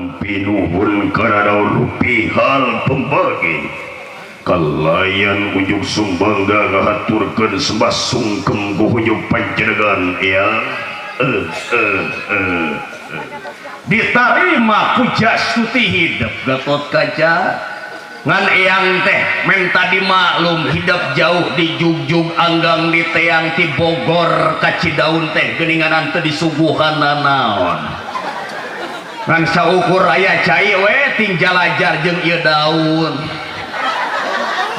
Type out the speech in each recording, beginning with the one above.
Tampi nuhun karana rupi hal pembagi kalayan unjuk sumbangga ngahaturkeun sembah sungkem ku hujuk panjenengan ya. Eh eh eh eh. Ditarima puja stuti hidup Gatot Kaca. Ngan eyang teh menta dimaklum, hidup jauh di jugjug anggang di teang ti Bogor ka Cidaun teh geuningan teu disuguhan naon, ngan saukur aya cai we ting jalajar jeung ieu daun.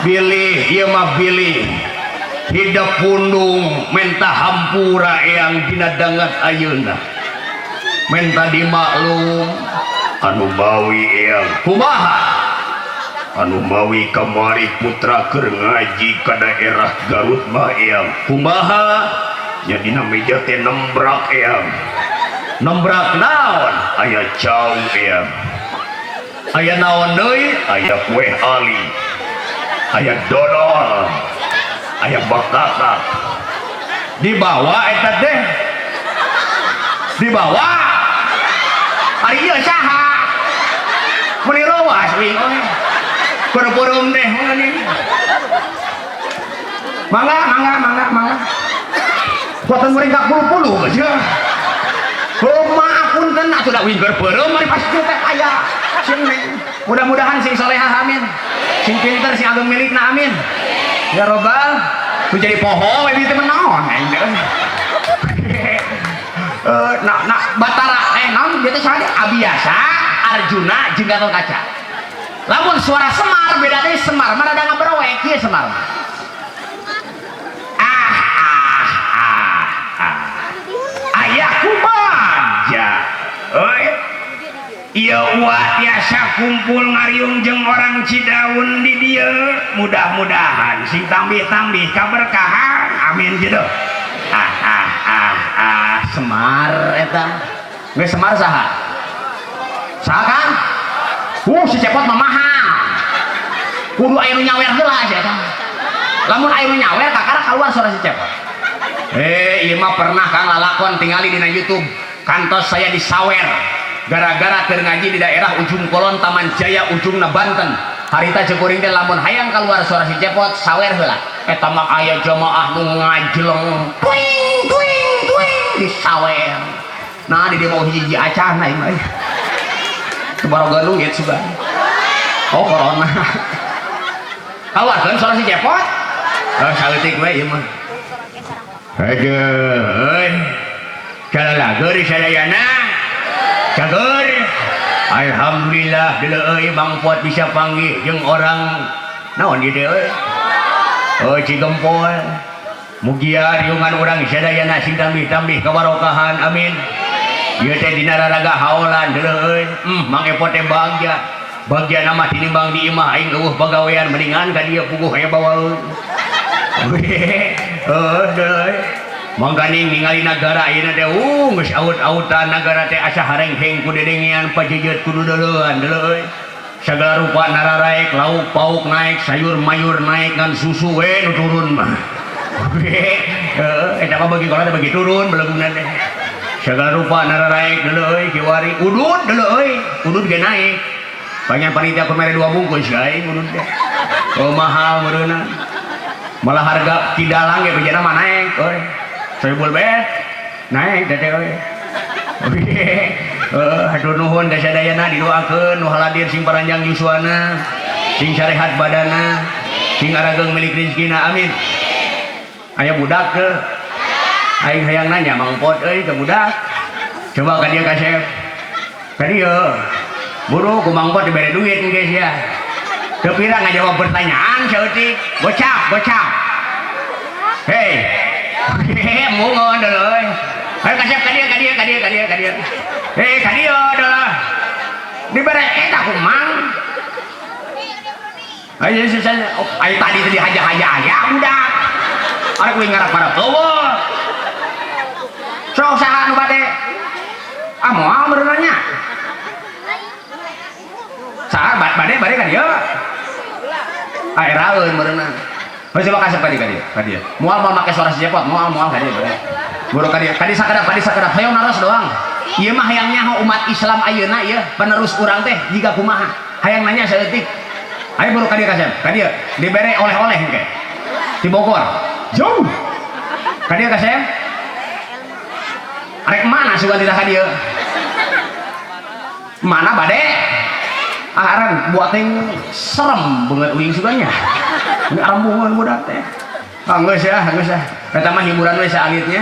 Bilih ieu mah, bilih hidup pundung, menta hampura eyang dina danget ayeuna, menta dimaklum. Anu mawi eyang. Kumaha? Anu mawi kamari putra keur ngaji ka daerah Garut mah, eyang. Kumaha? Nya dina meja teh nembrak, eyang. Nembrak naon? Aya cau, eyang. Aya naon deui? Aya kue ali, aya dodol, aya bakaka. Dibawa eta teh, dibawa. Ari ieu saha meuni rowas wing oge peureum teh meuni. Mangga, mangga, mangga, mangga. Kuatan muring ka puluh-puluh geus ya. Kumaha, punten atuh da wing keur peureum, ari pasti teh aya sing. Mudah-mudahan sing solehah, amin, sing pinter, sing ageng milikna, amin ya robbal. Nu jadi poho we teh naon aing teh. Eh, nah, nah, Batara, eh, naon dia teh, saha? Abiyasa, Arjuna jeung Gatot Kaca. Lamun suara Semar beda deui. Semar mah rada ngaberowek ieu Semar mah. Ah ah ah ah. Aya kumaha? Euy. Ieu wa tiasa kumpul ngariung jeung orang Cidaun di dieu. Mudah-mudahan sing tambih-tambih kaberkahan. Amin gitu. Ah ah ah ah. Semar eta. Geus Semar saha? Saha kan? Si Cepot mah mahal. Kudu aya nu nyawer heula sia eta. Lamun aya nu nyawer, kakara keluar suara si Cepot. Eh, ieu mah pernah Kang lalakon tingali dina YouTube. Kantos saya disawer gara-gara keur ngaji di daerah Ujung Kulon, Taman Jaya, Ujungna Banten. Harita ceuk kuring teh lamun hayang keluar suara si Cepot, sawer heula. Eta mah aya jamaah nu ngajeleng, tuing tuing tuing, disawer. Nah, di dia mau hiji acan aing mah. Teu baroga duit sugan. Oh, corona. Keluarkeun suara si Cepot. Oh, saeutik we ieu mah. Aduh, euy. Calalager sadayana. Cager. Alhamdulillah deuleu euy, Bang Pot bisa panggih jeung orang naon ieu teh euy. Oh, Cigempol. Mugia riungan urang sadayana sing tambih-tambih kabarokahan, amin. Ieu teh dina raraga haolan deuleu euy. Mang Epot teh bagja. Bagja nama tinimbang di imah aing eueuh pagawean, mendingan ka dieu puguh aya bawaeun. Heuh, deui. Mangkaning ningali nagara ayeuna teh geus aut-autan nagara teh, asa harengheng ku dedengean, pajejet kudu deuleuan deuleu euy. Sagala rupa nararaek, lauk pauk naik, sayur mayur naik, ngan susu we nu turun mah. Heeh, eta mah bagi kolot bagi turun belegungna teh. Sagala rupa nararaek deuleu euy kiwari, udud deuleu euy, udud ge naik. Banyak panitia ku mere dua bungkus aing udud teh. Oh, mahal meureunna. Malah harga kidalang ge bejana mah naik euy. Sohibul bet naik teh euy. Heeh, hatur nuhun ka sadayana, didoakeun nu haladir sing paranjang yuswana, sing sarehat badana, sing arageng milik rezekina, amin. Aya budak teu? Aing hayang nanya Mang Pot euy ka budak. Coba ka dieu, kasep. Ka dieu. Buru ku Mang Pot dibere duit engke sia. Teu pira ngajawab pertanyaan saeutik. Gocap, gocap. Hei. Mungon deuleu euy. Ayo kasep ka dieu, ka dieu, ka dieu, ka dieu, ka dieu. Hei, ka dieu deuleu. Dibere eta ku Mang. Ayo, oh, ayo tadi tadi haja-haja aya budak. Arek kuing ngarap-ngarap eueuh. Sok saha nu bade? Ah, moal meureun nya. Saha bade bade ka dieu? Ah, eraeun meureunna. Heuh, coba kasep ka dieu, ka dieu, ka dieu. Moal moal make suara si Cepot, moal moal ka dieu bade. Buru ka dieu, ka dieu sakedap, ka dieu sakedap. Hayo naros doang. Ieu mah hayang nyaho umat Islam ayeuna ieu penerus urang teh jiga kumaha. Hayang nanya saeutik. Ayo buru ka dieu kasep, ka dieu dibere oleh-oleh engke. Di Bogor. Jauh. Ka dieu kasep. Arek mana sugan tidak ka dieu? Mana bade? Ah aran buat yang serem banget uing sugannya. Ini arambungan budak teh. Ah geus ya, geus ya. Eta mah hiburan we saalitnya.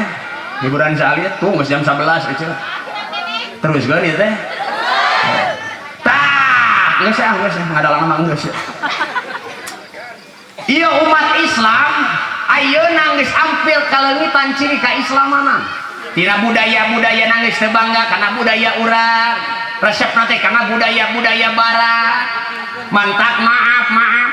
Hiburan saalit tuh geus jam 11 eueuh. Terus kan ieu teh. Tah, geus ya, geus ya, ngadalang mah geus ya. Ieu umat Islam ayeuna geus ampil kaleungitan ciri kaislamanan. Tina budaya-budaya geus teu bangga kana budaya urang. Resepna teh kana budaya-budaya barat. Mantak maaf, maaf.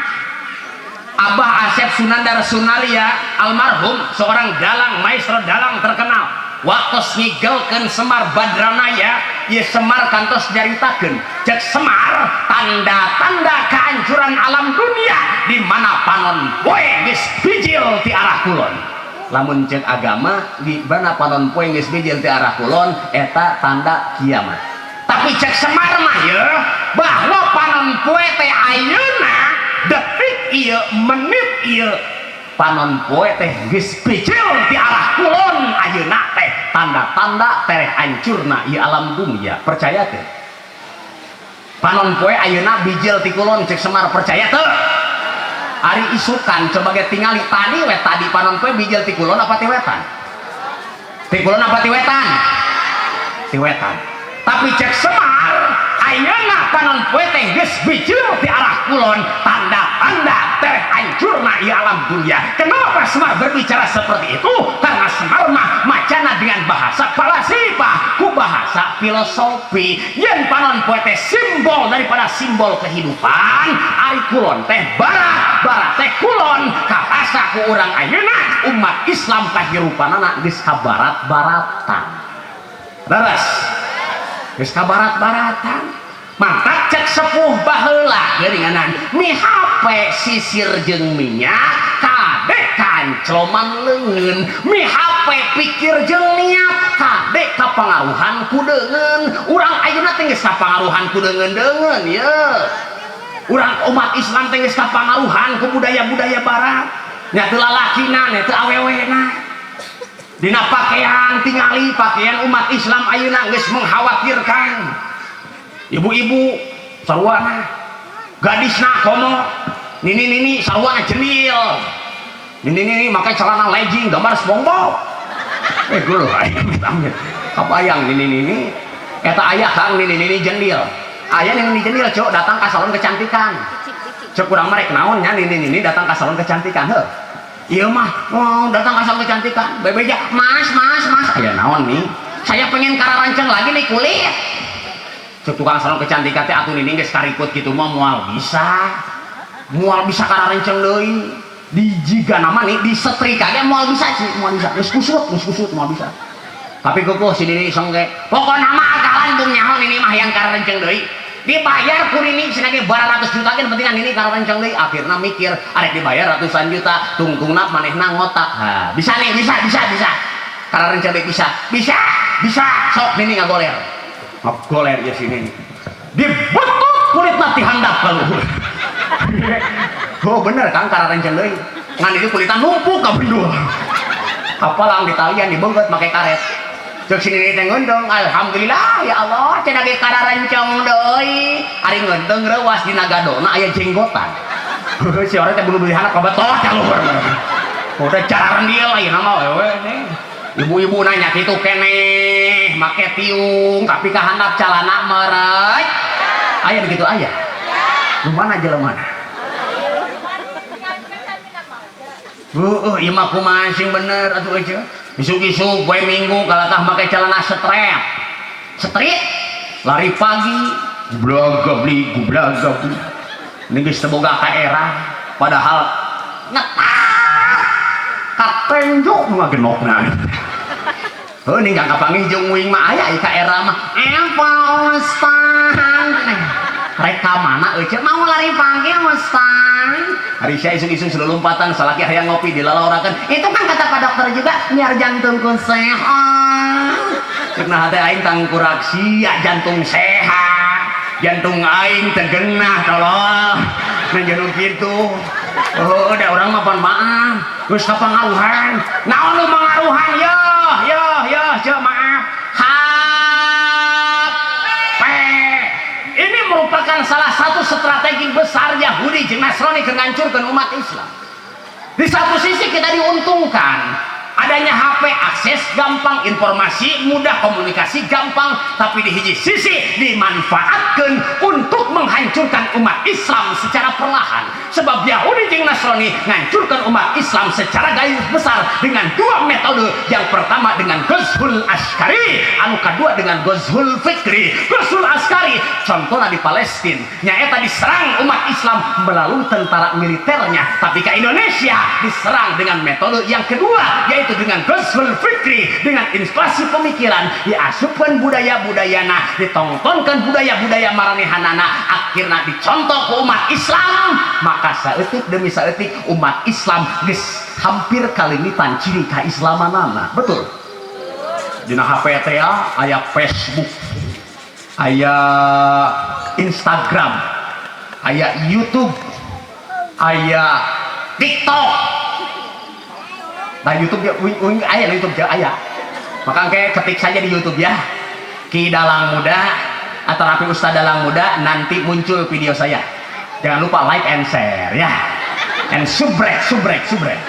Abah Asep Sunandar Sunaria almarhum seorang dalang, maestro dalang terkenal. Waktu ngigelkeun Semar Badranaya, ieu Semar kantos nyaritakeun. Cek Semar tanda-tanda kehancuran alam dunia di mana panon poe geus bijil ti arah kulon. Lamun cek agama di mana panon poe geus bijil ti arah kulon eta tanda kiamat. Tapi cek Semar mah ye bahwa panon poe teh ayeuna detik ieu menit ieu panon poe teh geus bijil ti arah kulon ayeuna teh tanda-tanda tereh hancurna ieu alam dunia. Percaya teh? Panon poe ayeuna bijil ti kulon cek Semar, percaya teu? Ari isukan coba ge tingali tadi we tadi panon poe bijil ti kulon apa ti wetan? Ti kulon apa ti wetan? Ti wetan. Tapi cek Semar ayeuna panon poe teh geus bijil ti arah kulon tanda-tanda tereh hancurna ieu alam dunia. Kenapa Semar berbicara seperti itu? Karena Semar mah macana dengan bahasa falasifah ku bahasa filosofi. Yen panon poe teh simbol daripada simbol kehidupan, ari kulon teh barat, barat teh kulon. Karasa ku urang ayeuna umat Islam kahirupanana geus ka barat-baratan. Leres. Geus ka barat-baratan. Mantap cek sepuh baheula geuninganan mi HP sisir jeung minyak kade kancloman leungeun, mi HP pikir jeung niat kade kapangaruhan ku deungeun. Urang ayeuna teh geus kapangaruhan ku deungeun-deungeun ye. Urang umat Islam teh geus kapangaruhan ku budaya-budaya barat. Nya teu lalakina nya teu awewena. Dina pakaian tingali pakaian umat Islam ayeuna geus mengkhawatirkan. Ibu-ibu sarwana gadisna komo nini-nini sarwana jendil nini-nini make celana legging gambar SpongeBob. Geuleuh aing amit. Kabayang nini-nini eta aya Kang nini-nini jendil. Aya nini-nini jendil cok datang ka salon kecantikan. Cek urang mah rek naon nya nini-nini datang ka salon kecantikan heuh. Ieu mah oh, datang ka salon kecantikan bebeja mas mas mas aya naon nih? Saya pengen kararanceng lagi nih kulit. Cek tukang salon kecantikan teh atuh nini geus karikut kitu mah moal bisa. Moal bisa kararanceng deui. Di jiga nama nih disetrika ge moal bisa sih, moal bisa. Geus kusut moal bisa. Tapi keukuh si nini iseng ge. Pokona mah akalan bung nyaho nini mah hayang kararanceng deui. Dibayar ku nini cenah ge baratus juta ge pentingan nini kararanceng deui. Akhirna mikir arek dibayar ratusan juta tungtungna manehna ngotak. Ha, bisa nih, bisa bisa bisa. Kararanceng deui bisa. Bisa, bisa. Sok nini ngagoler. Ngagoler ieu si nini. Dibetut kulitna ti handap ka luhur. Oh bener Kang kararanceng deui. Ngan itu kulitna numpuk ka bendul. Kapalang ditalian dibeungeut make karet. Cek si nini teh ngeundeng, alhamdulillah ya Allah cenah ge kararanceng deui. Ari ngeundeng reuas dina gadona aya jenggotan. Si orang teh bulu-bulu handap kabetot ka luhur. Udah cara rendil ayeuna mah wewe teh. Ibu-ibu nanya kitu keneh, make tiung tapi ka handap calana merek. Aya begitu aya. Nu mana jelema? Heueuh, ieu mah kumaha sing bener atuh eueuh. Isuk-isuk poe Minggu kalatah make celana strap. Street lari pagi, gublag-gabli, gublag-gabli. Ini geus teu boga ka era, padahal ngetak katenjuk ngagenokna. Heuh ninggang kapanggih jeung uing mah aya ieu ka era mah. Pak Ustaz. Rek ka mana eueuh mau lari pagi Ustaz. Hari sia isuk-isuk selulumpatan salaki hayang ngopi dilalaurakeun. Itu kan kata Pak Dokter juga biar jantungku sehat. Cek nah teh aing tangkurak sia jantung sehat. Jantung aing teu genah tolong. Nah jantung kitu. Oh, da urang mah pan maaf. Geus kapangaruhan. Naon nu mangaruhan? Yo, yo, yo, ceu maaf. HP. Ini merupakan salah satu strategi besar Yahudi jeung Nasrani keur ngancurkeun umat Islam. Di satu sisi kita diuntungkan adanya HP, akses gampang, informasi mudah, komunikasi gampang, tapi di hiji sisi dimanfaatkan untuk menghancurkan umat Islam secara perlahan. Sebab Yahudi jeung Nasrani ngancurkan umat Islam secara garis besar dengan dua metode. Yang pertama dengan Ghazhul Askari, anu kedua dengan Ghazhul Fikri. Ghazhul Askari contohnya di Palestina, nyaeta diserang umat Islam melalui tentara militernya, tapi ke Indonesia diserang dengan metode yang kedua, yaitu dengan Ghazhul Fikri, dengan inflasi pemikiran, diasupkan budaya-budayana, ditontonkan budaya-budaya maranehanana, akhirnya dicontoh ke umat Islam. Maka saeutik demi saeutik umat Islam geus hampir kalimitan ciri keislamanana. Betul, dina HP teh ya, aya Facebook, aya Instagram, aya YouTube, aya TikTok. Nah, YouTube ya, wing, wing, aya YouTube ya, aya. Maka kayak ketik saja di YouTube ya, Ki Dalang Muda atau Rapi Ustadz Dalang Muda, nanti muncul video saya. Jangan lupa like and share ya, and subrek subrek subrek.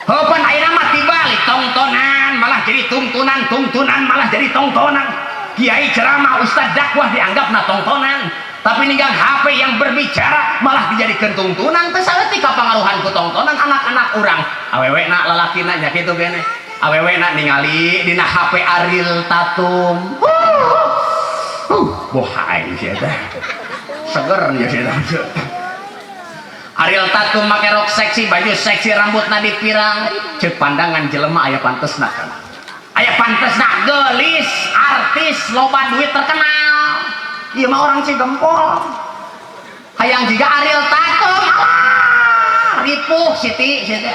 Hopan ayeuna mah tibalik, tongtonan malah jadi tungtunan, tungtunan malah jadi tongtonan. Kiai ceramah, ustadz dakwah dianggap na tongtonan, tapi ninggang HP yang berbicara malah dijadikan tungtunan. Teu saeutik kapangaruhan ku tongtonan anak-anak urang, awewe na lalaki na nya kitu gene. Awewe na ningali dina HP Ariel Tatum, bohai sih eta, seger ya sih eta. Ariel Tatum make rok seksi, baju seksi, rambutna dipirang. Cek pandangan jelema aya pantesna kan, aya pantesna, gelis, artis, loba duit, terkenal. Ieu mah orang Cigempol hayang jiga Ariel Tatum. Alah, ripuh Siti, Siti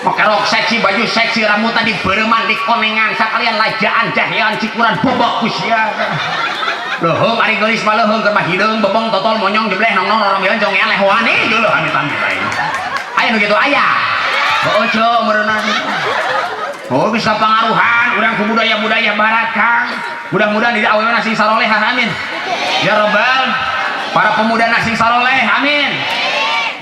make rok seksi, baju seksi, rambutna dibeureman, dikonengan, sakalian lajaan, jahean, cikuran, bobok ku sia. Leuheung ari geulis mah leuheung keur mah hideung, bebong, totol, monyong, jebleh, nong nong, rorong, congean, lehoan ih geuleuh amit-amit aing. Aya nu kitu aya. Heueuh ceu meureunna. Oh, bisa pangaruhan urang ku budaya-budaya barat, Kang. Mudah-mudahan di awewe sing saroleh, amin. Ya robbal, para pemuda sing saroleh, amin.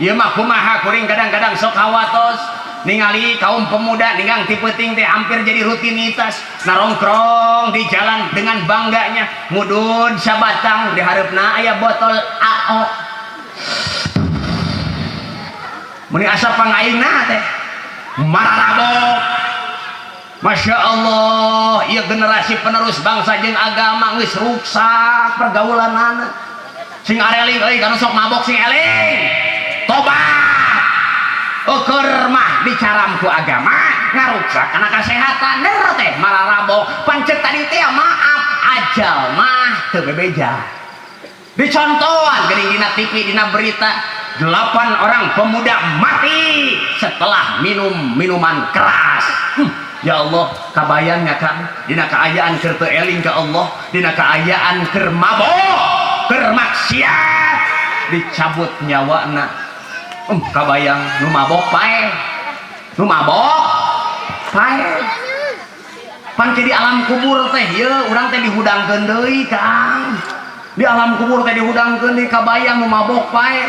Ieu mah kumaha kuring kadang-kadang sok hawatos ningali kaum pemuda ninggang ti peuting teh hampir jadi rutinitas narongkrong di jalan dengan bangganya ngudud sabatang, di hareupna aya botol AO, meni asa pangaingna teh mararabok. Masya Allah, ieu generasi penerus bangsa jeung agama geus ruksak pergaulanana. Sing areling euy, kanu sok mabok sing eling, tobat. Ukur mah dicaram ku agama ngaruksak kana kesehatan ner teh mararabok. Pancet tadi teh maaf, ajal mah teu bebeja. Dicontohan geuning dina TV, dina berita, 8 orang pemuda mati setelah minum minuman keras. Ya Allah, kabayangnya Kang, dina kaayaan keur teu eling ka Allah, dina kaayaan keur mabok, keur maksiat, dicabut nyawana. Kabayang nu mabok paeh, nu mabok paeh. Pan di alam kubur teh ye urang teh dihudangkeun deui, Kang. Di alam kubur teh dihudangkeun deui, kabayang nu mabok paeh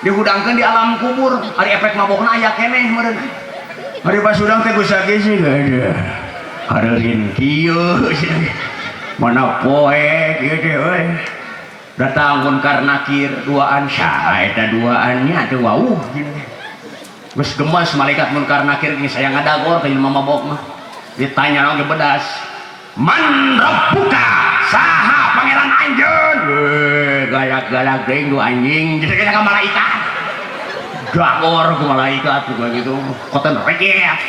dihudangkeun di alam kubur. Ari efek mabokna aya keneh meureun. Ari pas hudang teh gusa sih hareurin kieu mana poe kieu teh euy. Datang munkar nakir duaan, saha eta duaannya teh wauh. Geus gemas malaikat munkar nakir ini saya ngadagor ka jelema mabok mah. Ditanya oge bedas, man rabbuka, saha pangeran anjeun? Galak-galak deui du anjing jadi ka malaikat, dagor ku malaikat juga gitu koten reget.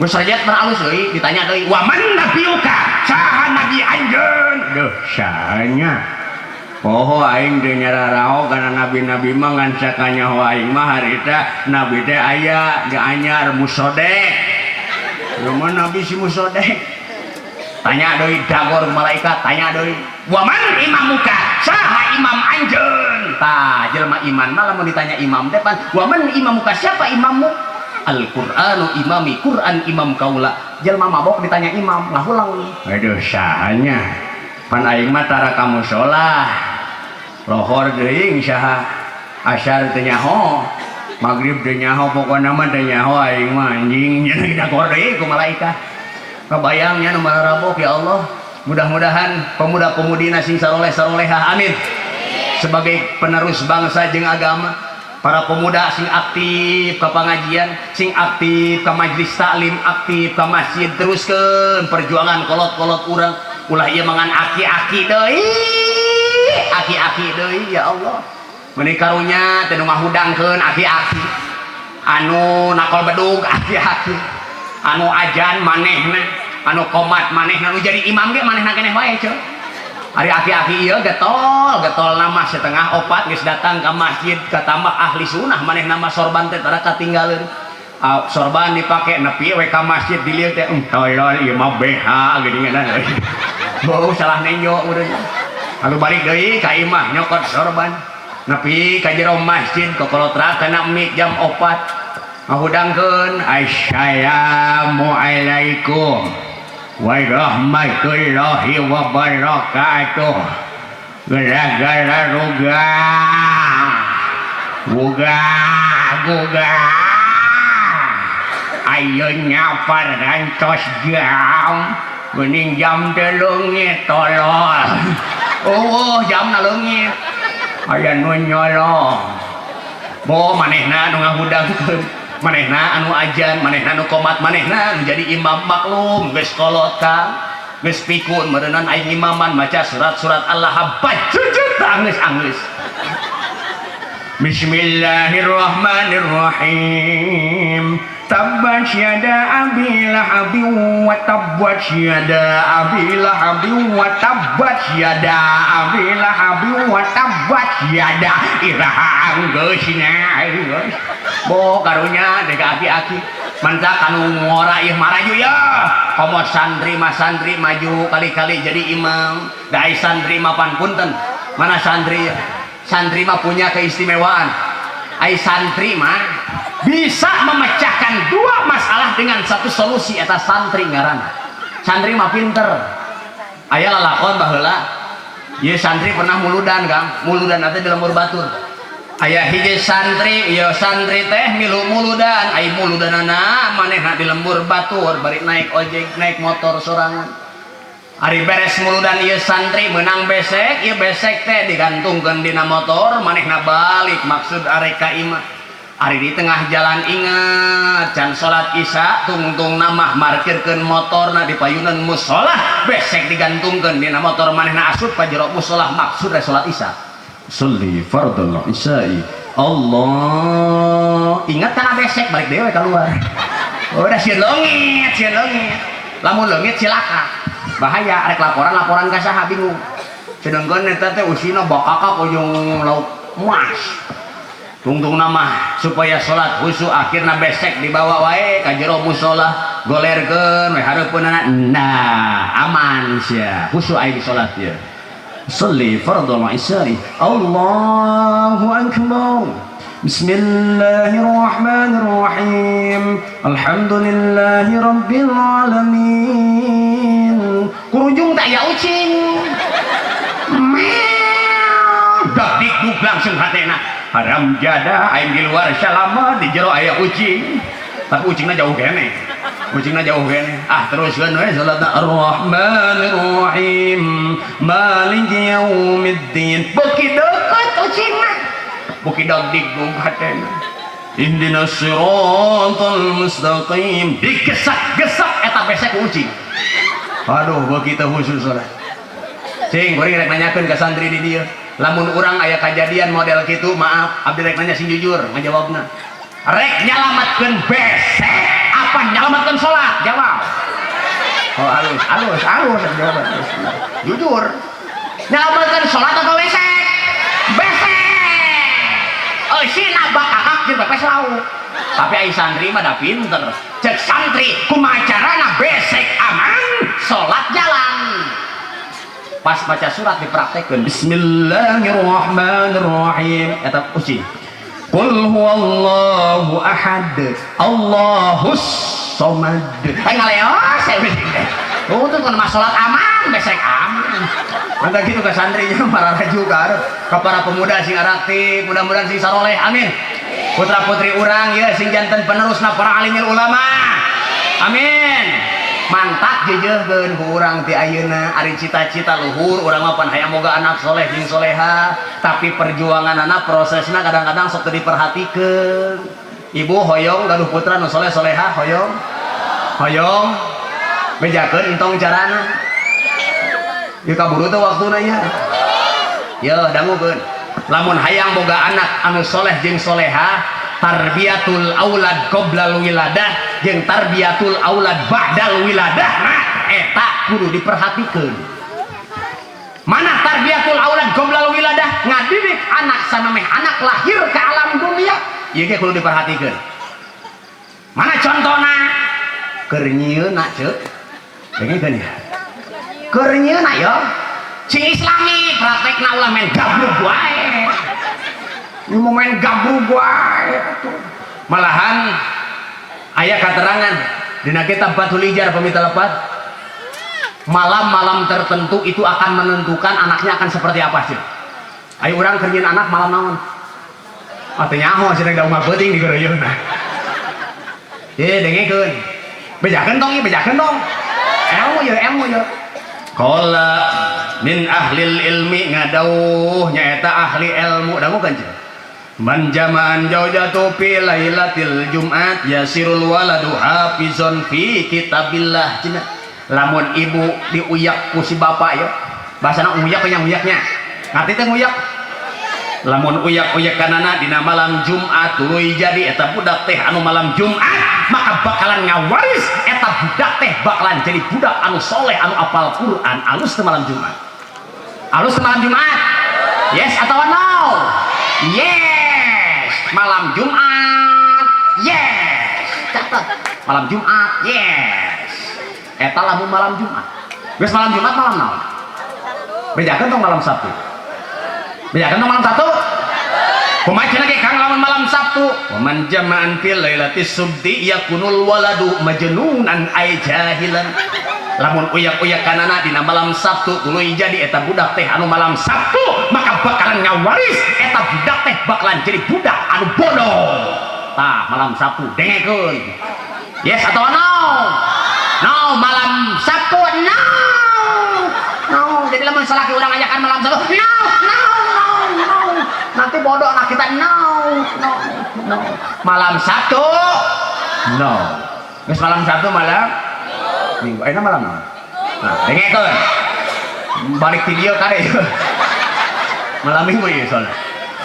Geus reget mah alus euy, ditanya deui, wa man nabiyuka, saha nabi anjeun? Duh, sahanya? Oh, aing teh nyararao kana nabi-nabi mah, ngan sakanyaho aing mah harita nabi teh aya di anyar musodek. Zaman Nabi si Musodek. Tanya deui dagor malaikat, tanya deui. Wa man imamuka? Saha imam anjeun? Tah, jelema iman mah lamun ditanya imam teh pan, wa man imamuka? Siapa imammu? Al-Qur'anu imami, Quran imam kaula. Jelema mabok ditanya imam, ngahulang. Aduh, sahanya. Pan aing mah tara ka musholah. Lohor geuing saha? Asar teu nyaho. Maghrib teu nyaho, pokona mah teu nyaho aing mah anjing. Nya dagor deui ku malaikat. Kabayangnya nu marabok ya Allah. Mudah-mudahan pemuda-pemudi sing saroleh-sarolehah, amin. Sebagai penerus bangsa jeung agama, para pemuda sing aktif ke pengajian, sing aktif ke majlis taklim, aktif ke masjid, teruskeun perjuangan kolot-kolot urang. Ulah ieu mangan aki-aki deui, aki-aki deui ya Allah. Meuni karunya teh nu ngahudangkeun aki-aki, anu nakol bedug aki-aki, anu ajan manehna, anu komat manehna, nu jadi imam ge manehna keneh wae ceu. Ari aki-aki ieu getol, getol nama 3:30 geus datang ka masjid, katambah ahli sunnah manehna mah sorban teh tara katinggaleun. Sorban dipake nepi we ka masjid dilieu teh tolol ieu mah BH geuningan. Bau salah nenjo urang. Lalu balik deui ka imah nyokot sorban. Nepi ka jero masjid kokolotrak kana mik jam 4. Ngahudangkeun assalamualaikum warahmatullahi wabarakatuh. Gara-gara ruga guga guga ayo nyapar rantos jam geuning jam teh leungit tolol. Oh jamna leungit aya nu nyolong. Bo manehna nu ngahudangkeun, manehna anu ajan, manehna anu komat, manehna anu jadi imam, maklum geus kolot kang, geus pikun meureunan aing imaman maca surat-surat Allah bajujut anggeus-anggeus. Bismillahirrahmanirrahim. Tabbat yada abi lahabin wa tabbat yada abi lahabin wa tabbat yada abi lahabin wa tabbat yada iraha anggeusna geus. Bo karunya dek aki-aki mantak anu ngora ieu maraju ya. Komo santri mah santri maju kali-kali jadi imam. Da ai santri mah pan punten. Mana santri? Santri mah punya keistimewaan. Ai santri mah bisa memecahkan dua masalah dengan satu solusi, eta santri ngaranna. Santri mah pinter. Aya lalakon baheula. Ieu santri pernah muludan, Kang. Muludan teh di lembur batur. Aya hiji santri, ieu santri teh milu muludan, ai muludanana manehna di lembur batur bari naik ojek, naik motor sorangan. Ari beres muludan ieu santri menang besek, ieu besek teh digantungkeun dina motor, manehna balik maksud arek ka imah. Ari di tengah jalan ingat can salat isya, tungtung namah markirkeun motorna di payunan musola, besek digantungkeun dina motor, manehna asup ka jero musola maksud rek salat isya. Sholli fardhal isya'i. Allah ingat kana besek balik dewe keluar. Udah sieun leungit, sieun leungit. Lamun leungit cilaka. Bahaya arek laporan-laporan ka saha bingung. Sedangkan eta teh usina bakakak ujung lauk emas. Tungtung nama supaya salat khusyuk akhirna besek dibawa wae ka jero musola, golerkeun we hareupeunana. Nah, aman sia. Khusyuk aing salat ieu. Sholli fardhal isya'i. Allahu akbar. Bismillahirrahmanirrahim. Alhamdulillahi rabbil alamin. Kurujung tak ya ucing. Meow. Dak dikduk langsung hatena. Haram jadah aing di luar salamet di jero aya ucing. Tapi ucingna jauh kene. Ucingna jauh kene. Ah teruskeun we salatna. Ar-Rahmanir-Rahim. Maliki yaumiddin. Beuki deukeut ucingna. Beuki dagdikduk hatena. Ihdinas siratal mustaqim. Digesak-gesak eta besek ku ucing. Aduh beuki teu khusyuk salat. Cing, kuring rek nanyakeun ka santri di dieu. Lamun urang aya kajadian model kitu, maaf, abdi rek nanya sing jujur ngajawabna. Rek nyalametkeun besek apa nyalametkeun salat? Jawab. Oh halus, halus, halus jawaban. Jujur. Nyalametkeun salat atau besek? Besek. Oh, si nabak kakak jeung pepes lauk. Tapi ai santri mah da pinter. Cek santri kumaha carana besek aman, salat jalan. Pas baca surat dipraktekkeun, bismillahirrahmanirrahim, eta ucing. Qul huwallahu ahad, Allahus somad. Ay ngaleos saya ucing teh. Untuk kan mah salat aman, besek aman. Mantap gitu ke santrinya mararaju ka arep, ka para pemuda sing araktif, mudah-mudahan sing saroleh, amin. Putra putri urang ya sing janten penerusna para alimil ulama. Amin. Mantak jejeuhkeun ku urang ti ayeuna, ari cita-cita luhur urang mah pan hayang boga anak soleh jeung soleha, tapi perjuanganana, prosesna kadang-kadang sok teu diperhatikeun. Ibu hoyong gaduh putra nu soleh soleha? Hoyong? Hoyong? Bejakeun entong carana. Ieu kaburu teh waktuna nya. Yeuh, dangukeun. Lamun hayang boga anak anu soleh jeung soleha, tarbiyatul aulad qoblal wiladah jeung tarbiyatul aulad ba'dal wiladah, nah eta kudu diperhatikeun. Mana tarbiyatul aulad qoblal wiladah? Ngadidik anak samemeh anak lahir ke alam dunia, ieu ge kudu diperhatikeun. Mana contona? Keur nyieunna, ceuk. Dengekeun ya, keur nyieunna ya sing islami, praktekna ulah main gablug wae. Ieu mau main gablug wae atuh. Malahan aya katerangan dina kitab Fathul Ijar, pamita lepat, malam-malam tertentu itu akan menentukan anaknya akan seperti apa sih. Ayo, urang keur nyieun anak malam naon? Atau nyaho sih da unggal peuting di geureuyeuhna. Eh, dengekeun. Bejakeun tong ieu, bejakeun dong. Ilmu ya, ilmu ya. Qala min ahlil ilmi, ngadauh nyaeta ahli ilmu, dangukeun cenah. Man jama'an zaujatu fi lailatil Jumat yasirul waladu hafizon fi kitabillah cenah. Lamun ibu diuyak ku si bapak ya, bahasana uyak yang uyaknya. Ngarti teh nguyak? Lamun uyak-uyak kanana dina malam Jumat, tuluy jadi eta budak teh anu malam Jumat, maka bakalan ngawaris eta budak teh bakalan jadi budak anu soleh, anu apal Quran. Alus teu malam Jumat? Alus teu malam Jumat? Yes atau no? Yes. Malam Jumat, yes. Catat, malam Jumat, yes. Eta lamun malam Jumat. Geus malam Jumat, malam naon? Bejakeun tong malam Sabtu. Bejakeun tong malam Sabtu. Kumaha cenah ge, Kang, lamun malam Sabtu? Wa man jama'an fil lailatis subti yakunul waladu majnunan ay jahilan. Lamun uyak-uyak kanana dina malam Sabtu, tuluy jadi eta budak teh anu malam Sabtu, maka bakalan ngawaris eta budak teh bakalan jadi budak anu bodoh. Tah, malam Sabtu dengekeun. Yes atau no? No, malam Sabtu no. No, jadi lamun salaki urang ajakan malam Sabtu, no, no, no, no. Nanti bodoh anak kita, no, no, no. Malam Sabtu, no. Geus malam Sabtu, malam Minggu. Ayeuna malam naon? Nah, dengekeun. Balik ti dieu kade. Malam Minggu ieu soalnya.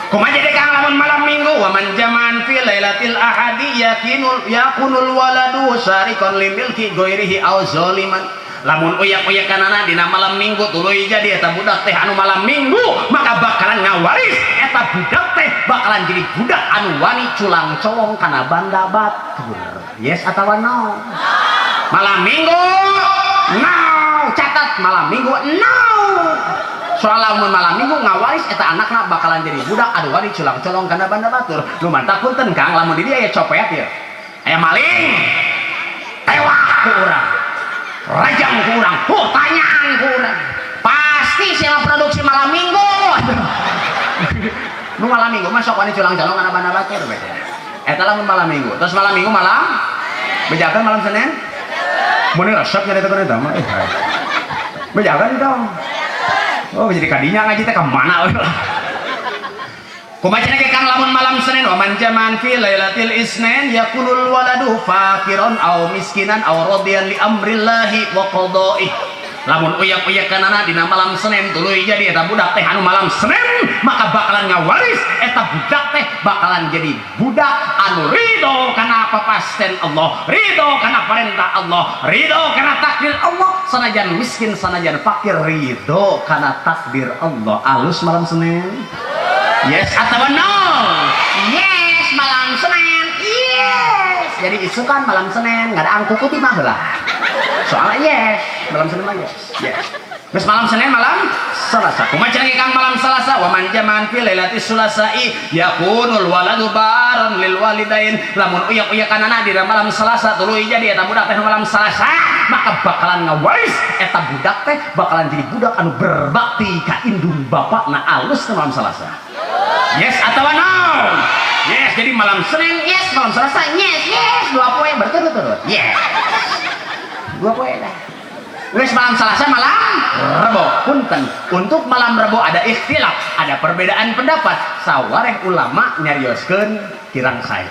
Kumaha jadi, Kang, lamun malam Minggu? Wa man jama'an fi lailatil ahadi yakinul yakunul waladu syarikon li milki ghairihi aw zaliman. Lamun uyak-uyak kanana dina malam Minggu, tuluy jadi eta budak teh anu malam Minggu, maka bakalan ngawaris eta budak teh bakalan jadi budak anu wani culang colong kana banda batur. Yes atau no? Malam Minggu no. Catat, malam Minggu no. Soal lamun malam Minggu ngawaris eta anakna bakalan jadi budak anu wani culang colong kana banda batur. Nu mantak punten, Kang, lamun di dieu aya copet ya, aya maling, tewak ku urang, rajam ku urang, oh, tanyaan ku urang, pasti siapa produksi malam Minggu. Nu malam Minggu mah sok wani culang colong kana banda batur bete. Eta lamun malam Minggu. Terus malam Minggu, malam, bejakeun malam Senin. Mun resep nyaritakeun eta mah, eh. Bejakeun dong. Oh, jadi kadinya ngaji teh ka mana we. Kumaha cenah ge, Kang, lamun malam Senin? Wa man jama'an fi lailatil isnin yakunul waladu fakiron aw miskinan aw radiyan li amrillahi wa qadaih. Lamun uyak-uyak kanana dina malam Senin, tuluy jadi eta budak teh anu malam Senin, maka bakalan ngawaris eta budak teh bakalan jadi budak anu ridho kana papasten Allah, ridho kana perintah Allah, ridho kana takdir Allah, sanajan miskin, sanajan fakir, ridho kana takdir Allah. Alus malam Senin? Yes atau no? Yes, malam Senin. Yes. Jadi isukan malam Senin ngadaan kuku bima heula. Soalnya yes, malam Senin mah yes. Yes. Geus malam Senin malam Selasa. Kumaha cenah Kang malam Selasa? Wa man jaman fi lailatis sulasai yakunul waladu baron lil walidain. Lamun uyak-uyakanana dina malam Selasa tuluy jadi eta budak teh malam Selasa, maka bakalan ngawaris eta budak teh bakalan jadi budak anu berbakti ka indung bapakna alus teh malam Selasa. Yes atau no? Yes, jadi malam Senin yes, malam Selasa yes, yes, dua poe berturut-turut. Yes. Dua poe dah. Wes malam Selasa malam Rebo, punten. Untuk malam Rebo ada ikhtilaf, ada perbedaan pendapat. Sawareh ulama nyarioskeun kirang sae.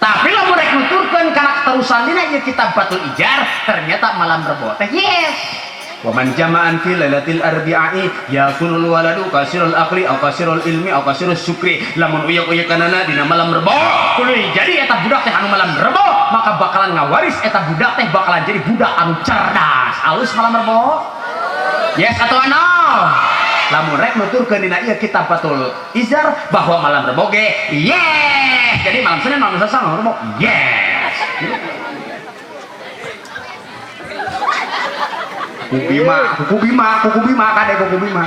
Tapi lamun rek nuturkeun kana keterusan dina ieu kitab Fathul Ijar, ternyata malam Rebo teh yes. Wa man jama'an fi lailatil arbi'i yakunul waladu kasirul aqli aw kasirul ilmi aw kasirus syukri. Lamun uyek-uyekanana dina malam Rebo, tuluy jadi eta budak teh anu malam Rebo, maka bakalan ngawaris eta budak teh bakalan jadi budak anu cerdas. Alus malam Rebo? Yes atau no? Lamun rek nuturkeun dina ieu kitab Fathul Izar bahwa malam Rebo ge yes. Jadi malam Senin, malam Selasa, malam Rebo yes. Kuku bima, kuku bima, kuku bima, kade kuku bima,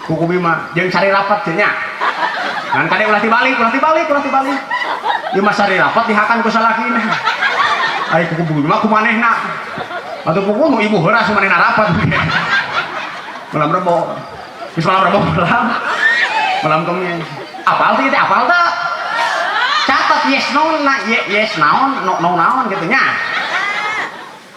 kuku bima, jeung cari rapat teh nya. Ngan kade ulah tibalik, ulah tibalik, ulah tibalik. Ieu mah sari rapat dihakan ku salakina. Ai kuku bima ku manehna. Atuh kuku nu ibu heula manehna rapat. Malam Rebo. Geus malam Rebo malam. Malam Kemis. Apal teh teh apal teh? Catat yes no na yes naon no no naon kitu nya.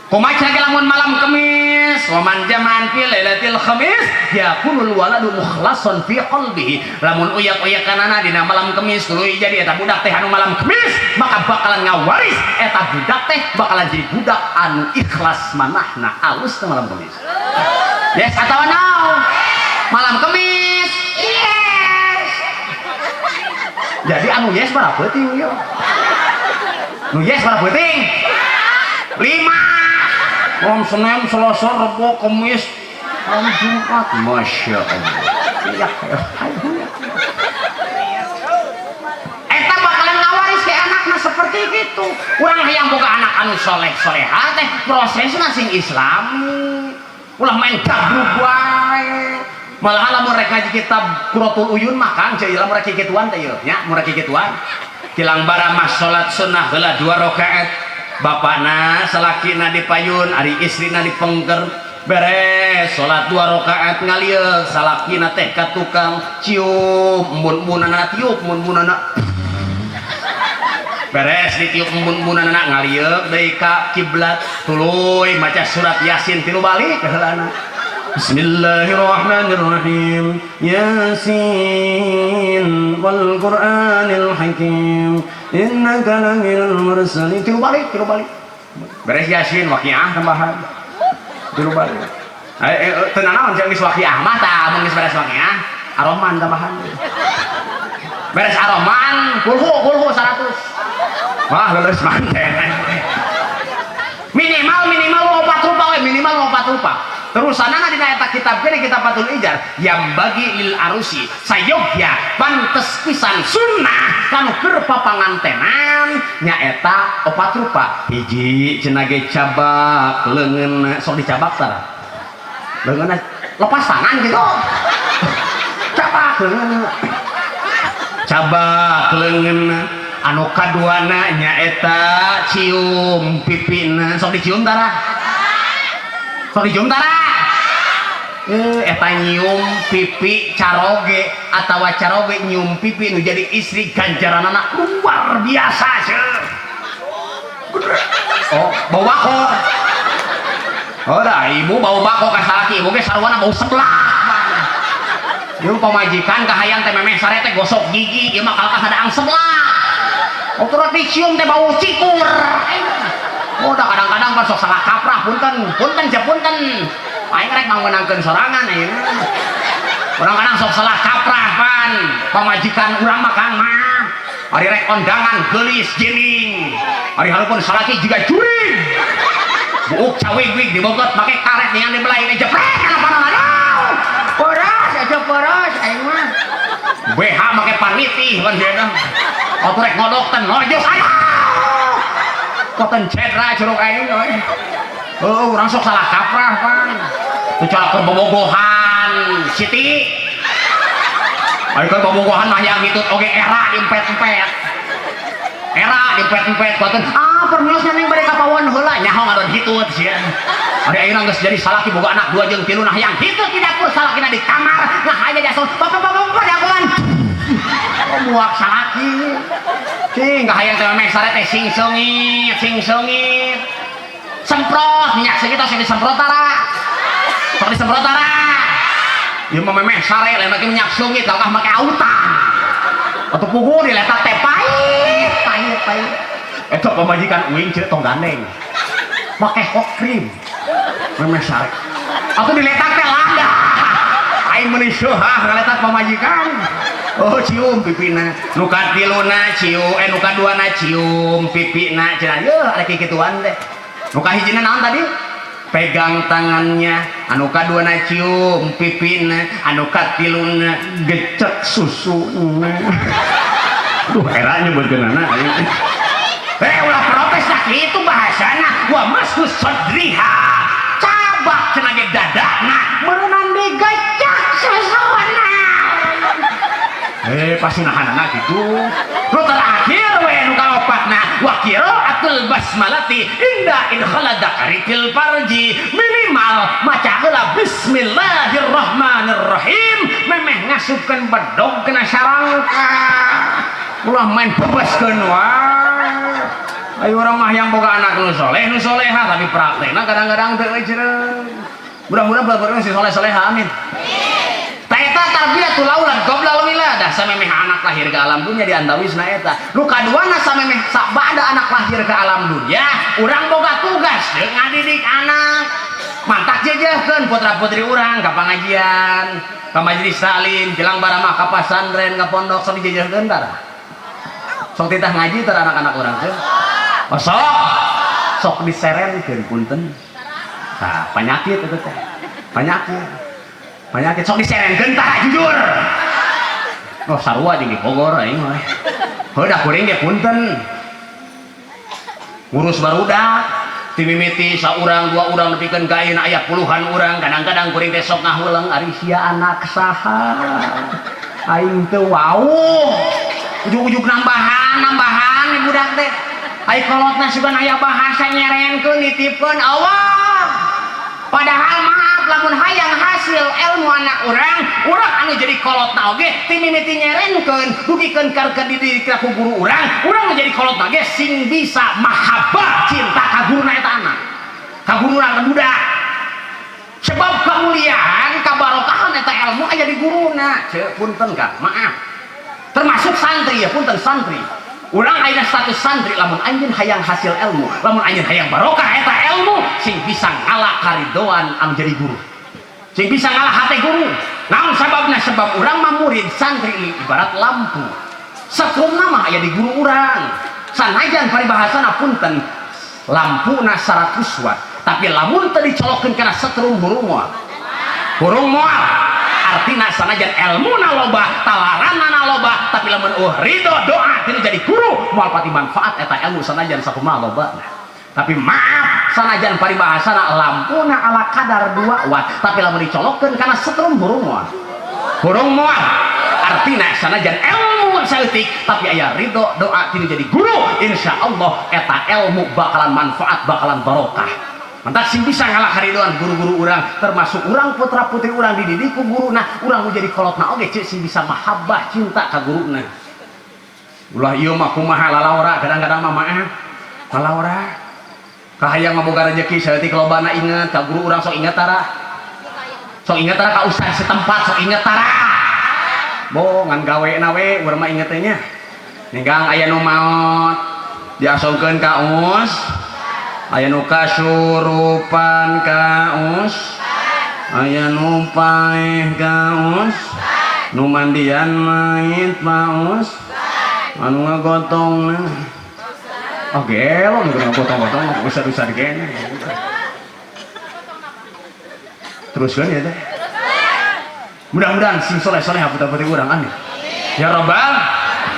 Kumaha cenah lamun malam Kemis, wa man jaman fi lailatil khamis yakunul waladu mukhlasan fi qalbihi. Lamun uyak-uyakanana dina malam Kemis tuluy jadi eta budak teh anu malam Kemis, maka bakalan ngawaris eta budak teh bakalan jadi budak anu ikhlas manahna alus teh malam Kemis. Yes atawa no? Malam Kemis. Yes. Jadi anu yes mah peuting ieu. Nu yes mah peuting. 5. Malam Senin, Selasa, Rebo, Kemis, malam Jumat. Masya Allah. Iya, eta bakalan ngawaris ke anakna seperti gitu. Urang hayang boga anak anu soleh soleha teh prosesna sing islami. Ulah main gabrug wae. Malahan lamun rek ngaji kitab Quratul Uyun mah Kang ceu lamun rek kikituan teh ieu nya, mun rek kikituan. Kilang bara mah salat sunnah heula 2 rakaat. Bapana salakina dipayun, ari istrina dipengker, beres salat 2 rakaat ngalieuk salakina teh ka tukang cium embun-embunana tiup embun-embunana, beres ditiup embun-embunana ngalieuk deui ka kiblat tuluy maca surat Yasin 3 balik heulana. Bismillahirrahmanirrahim. Yasin wal Qur'anil Hakim. Innaka laminal mursalin. 3 balik, 3 balik. Beres Yasin waqiah tambahan. 3 balik. Teu nanaon jeung geus waqiah mah tah mun geus beres waqiah, Ar-Rahman tambahan. Beres Ar-Rahman, kulhu kulhu 100. Wah, leuleus manten. Minimal minimal 4 rupa we, minimal 4 rupa. Terusanana dina eta kitab gede kitab Fathul Ijar yang bagi lil arusi sayogya pantes pisan sunnah kanu keur papangantenan nyaeta 4 rupa. Hiji cenah ge cabak leungeunna, sok dicabak tara leungeunna lepas tangan gitu, cabak leungeunna, cabak leungeunna. Anu kaduana nyaeta cium pipina, sok dicium tara, sok dicium tara. Eta nyium pipi caroge atawa caroge nyium pipi nu jadi istri ganjaranana luar biasa seuh. Oh, bau bako. Oh dah, ibu bau bako ka salaki, ibu ge sarwana bau seblak. Ieu pamajikan kahayang teh memeh sare teh gosok gigi, ieu mah kalakah hadaang seblak. Oh turut dicium teh bau cikur. Oh dah kadang-kadang kan sok salah kaprah, punten, punten je punten. Aing rek mangwenangkeun sorangan ayeuna. Urang kadang sok salah kaprah pan. Pamajikan urang mah Kang mah. Ari rek ondangan geulis jining. Ari hareupeun salaki jiga jurig. Buuk cawigwig dibogot make karet yang dibelai teh jeprek kana panon. Aduh. Peras aja peras aing mah. BH make panitih kan dia dah. Atuh rek ngodok teh nojok aduh. Koten cedra curug aing we. Oh, urang sok salah kaprah pan. Teu cara keur bobogohan Siti. Ayo keur bobogohan mah yang hitut oge era diempet-empet. Era diempet-empet koten. Ah, permiosna neng bade ka pawon heula nyaho ngadon hitut sia. Ari ayeuna geus jadi salaki boga anak dua jeung tilu nah yang hitut di dapur salakina di kamar nah aja jason bapak bapak bapak dagoan. Oh, muak salaki. Cing kahayang teh meh sare teh sing seungit, sing seungit. Semprot minyak segitu sing disemprot tara. Sok disemprot tara. Ieu mah memeh sare lain make minyak seungit kalkah make autan. Atuh puguh diletak teh pahit, pahit, pahit. Eta pamajikan uing ceuk tong gandeng. Make hot cream. Memeh sare. Atuh diletak teh lada. Aing meuni seuhah ngaletak pamajikan. Oh cium pipina. Nu katiluna cium, nu kaduana cium pipina cenah. Yeuh ada kikituan teh. Nu kahijina naon tadi? Pegang tangannya, anu kaduana cium pipina, anu katiluna gecek susuna. Duh era nyebutkeunana aing. Ulah protes lah kitu bahasana. Wa masku sadriha. Cabak cenah ge dadana, meureunnan digecek susuna. Pasti nahanana gitu. Nu terakhir we nu kaopatna wa qiraatul basmalati inda idkhala dzakari fil farji, minimal maca heula bismillahirrahmanirrahim memeh ngasupkeun bedog kana sarangka. Ulah main bebaskeun wae. Ayo urang mah yang boga anak nu soleh nu soleha tapi praktekna kadang-kadang teu euceureuh. Mudah-mudahan bapak si soleh-soleha amin. Eta tarbiyatul aulad qoblal wiladah samemeh anak lahir ke alam dunia diantawisna eta. Nu kaduana samemeh sabada anak lahir ke alam dunia, urang boga tugas jeung ngadidik anak. Mantak jejehkeun putra-putri urang ka pangajian, ka majelis taklim, jelang baramah ka pasantren, ka pondok sok dijejehkeun tara. Sok titah ngaji tara anak-anak urang teh. Oh, sok sok diserenkeun punten. Tah, penyakit itu teh. Penyakit. Penyakit sok diserenkeun tah jujur. Oh sarua jeung di Bogor aing mah. Heuh da kuring ge punten. Ngurus barudak ti mimiti saurang dua urang nepikeun ka ayeuna aya puluhan urang, kadang-kadang kuring teh sok ngahuleng ari sia anak saha. Aing teu wauh. Ujug-ujug nambahan, nambahan budak teh. Ai kolotna sugan aya bahasa nyerenkeun nitipkeun Allah. Padahal maaf lamun hayang hasil ilmu anak urang, urang anu jadi kolotna oge ti mimiti nyerenkeun dugikeun ka dididik ku guru urang, urang nu jadi kolotna ge sing bisa mahabbah cinta ka guruna eta anak. Ka guru urang budak. Sebab kemuliaan, kabarokahan eta ilmu aya di guruna. Ceuk punten Kang, maaf. Termasuk santri ya punten santri. Urang ayeuna status santri lamun anjeun hayang hasil ilmu, lamun anjeun hayang barokah eta ilmu sing bisa ngala karidoan anu jadi guru. Sing bisa ngalah hate guru. Naon sababna? Sebab urang mah murid santri ini ibarat lampu. Setrumna mah aya di guru urang. Sanajan paribahasana punten lampuna 100 watt, tapi lamun teu dicolokeun kana setrum hurung moal. Hurung moal. Artina sanajan elmuna loba, talaranana loba, tapi lamun ridho doa tinu jadi guru moal pati manfaat eta ilmu sanajan sakumaha loba. Tapi maaf sanajan paribahasana lampuna ala kadar 2 watt, tapi lamun dicolokkeun kana setrum hurung moal. Hurung moal. Artina sanajan ilmu saeutik tapi aya ridho doa tinu jadi guru, insyaallah eta ilmu bakalan manfaat, bakalan barokah. Mantak sing bisa ngalah karidoan guru-guru urang, termasuk urang putra-putri urang dididik ku guruna, urang mau jadi kolotna oge ceuk sing bisa mahabbah cinta ka guruna. Ulah ieu mah kumaha lalaora, kadang-kadang mah maaf. Lalaora. Kahayang mah boga rezeki saeutik lobana inget ka guru urang sok inget tara. Sok inget tara ka ustaz setempat sok inget tara. Bo ngan gawe na we urang mah inget teh nya. Ninggang aya nu maot diasongkeun ka us. Aya nu kasurupan ka us, aya nu paeh ka us, nu mandian mayit paus, anu ngagotongna. Oh gelo nu ngagotong-gotong usah-usah kene. Teruskeun ya teh. Mudah-mudahan sing soleh-soleh putra-putri urang amin. Ya Rabbal.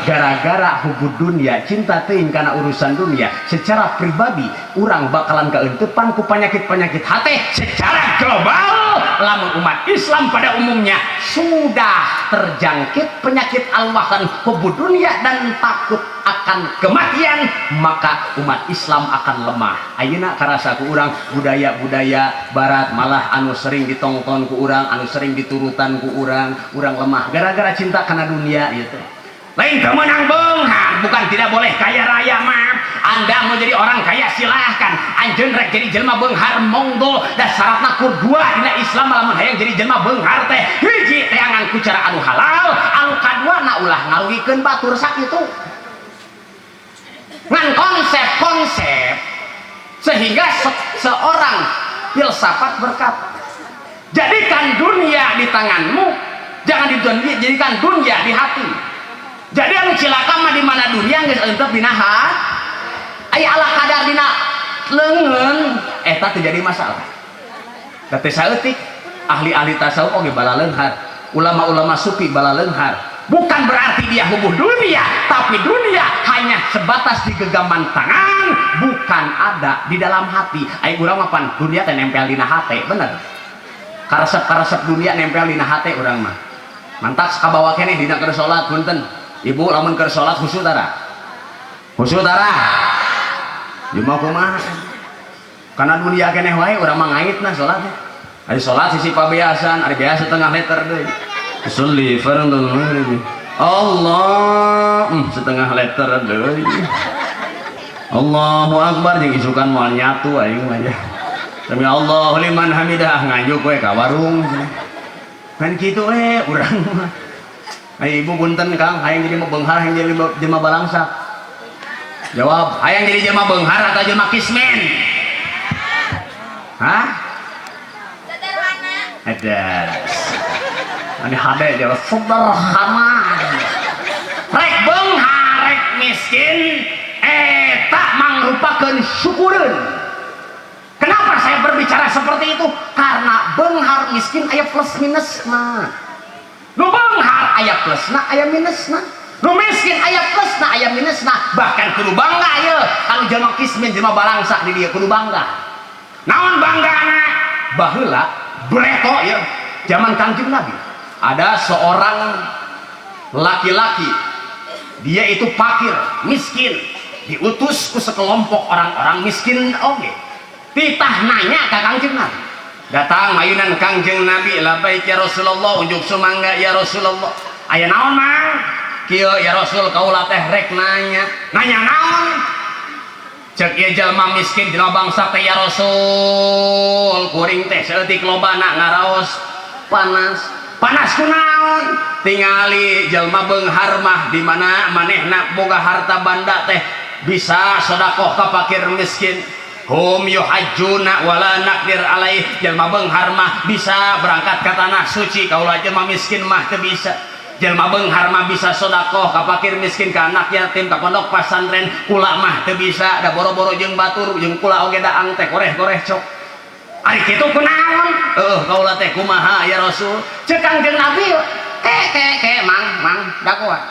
Gara-gara hubud dunia, cinta teuing kana urusan dunia, secara pribadi urang bakalan kaentepan ku penyakit-penyakit hati. Secara global, lamun umat Islam pada umumnya sudah terjangkit penyakit al-wahn, hubud dunia, dan takut akan kematian, maka umat Islam akan lemah. Ayeuna karasa ku urang budaya-budaya barat malah anu sering ditongton ku urang, anu sering diturutan ku urang. Urang lemah gara-gara cinta kana dunia ieu teh. Lain teu meunang beunghar, bukan tidak boleh kaya raya mah. Anda mau jadi orang kaya silahkan, anjeun rek jadi jelma beunghar monggo, da syaratna kur dua dina Islam lamun hayang jadi jelma beunghar teh. Hiji, teangan ku cara anu halal, anu kadua na ulah ngarugikeun batur, sakitu. Ngan konsep-konsep sehingga seorang filsafat berkata, jadikan dunia di tanganmu, jangan dijadikan dunia di hati. Jadi anu cilaka mah di mana dunia geus eunteup dina hati, aya ala kadar dina leungeun, eta teu jadi masalah. Da teu saeutik ahli-ahli tasawuf oge balaleunghar, ulama-ulama sufi balaleunghar. Bukan berarti dia hubuh dunia, tapi dunia hanya sebatas di genggaman tangan, bukan ada di dalam hati. Ayo, urang mah pan dunia teh nempel dina hate, bener. Karesep-karesep dunia nempel dina hate urang mah. Mantak kabawa keneh dina keur salat. Punten, ibu, lamun keur salat khusyuk tara? Khusyuk tara? Ieu mah kumaha? Karena dunia keneh wae urang mah ngaitna salat. Ari salat sisi pabeasan, ari beas setengah liter deui. Usolli fardhu maghribi. Allah, setengah liter deui. Allahu akbar jeung isukan moal nyatu aing mah ya. Sami Allahu liman hamidah, nganjuk we ka warung. Kan kitu we urang mah. Ai ibu, punten Kang, hayang jadi jelema beunghar, hayang jadi jelema balangsak? Jawab, hayang jadi jelema beunghar atau jelema kismin? Hah? Sederhana. Ada. Ini hade jawab sederhana. Rek beunghar, rek miskin, eta mangrupakeun syukureun. Kenapa saya berbicara seperti itu? Karena beunghar miskin aya plus minusna. Nu beunghar aya plusna, aya minusna. Nu miskin aya plusna, aya minusna. Bahkan kudu bangga ye kalau jelema kismin, jelema balangsak di dieu kudu bangga. Naon banggana? Baheula breto ya, zaman Kangjeng Nabi. Ada seorang laki-laki, dia itu fakir, miskin, diutus ku sekelompok orang-orang miskin oge. Titah nanya ke Kangjeng Nabi. Datang mayunan Kangjeng Nabi, "Labbaik ya Rasulullah, unjuk sumangga ya Rasulullah." "Aya naon, Mang?" "Kieu ya Rasul, kaula teh rek nanya." "Nanya naon?" Cek ieu jalma miskin, jelma bangsa teh, "Ya Rasul, kuring teh saeutik lobana ngaraos panas." "Panas kunaon?" "Tingali jalma beunghar mah di mana manehna boga harta banda teh bisa sodakoh ka fakir miskin. Hum yuhajjuna wala naqdir alaih. Jalma beunghar mah bisa berangkat ke tanah suci, kaula jelma miskin mah teu bisa. Jelma beunghar mah bisa sodakoh ka fakir miskin, ka anak yatim, ka pondok pasantren, kula mah teu bisa, da boro-boro jeung batur, jeung kula oge daang teh koreh-koreh cok. Ari kitu kunaon? Heuh, kaula teh kumaha ya Rasul?" Ceuk Kangjeng Nabi, "Ke ke ke, Mang, Mang, dagoan.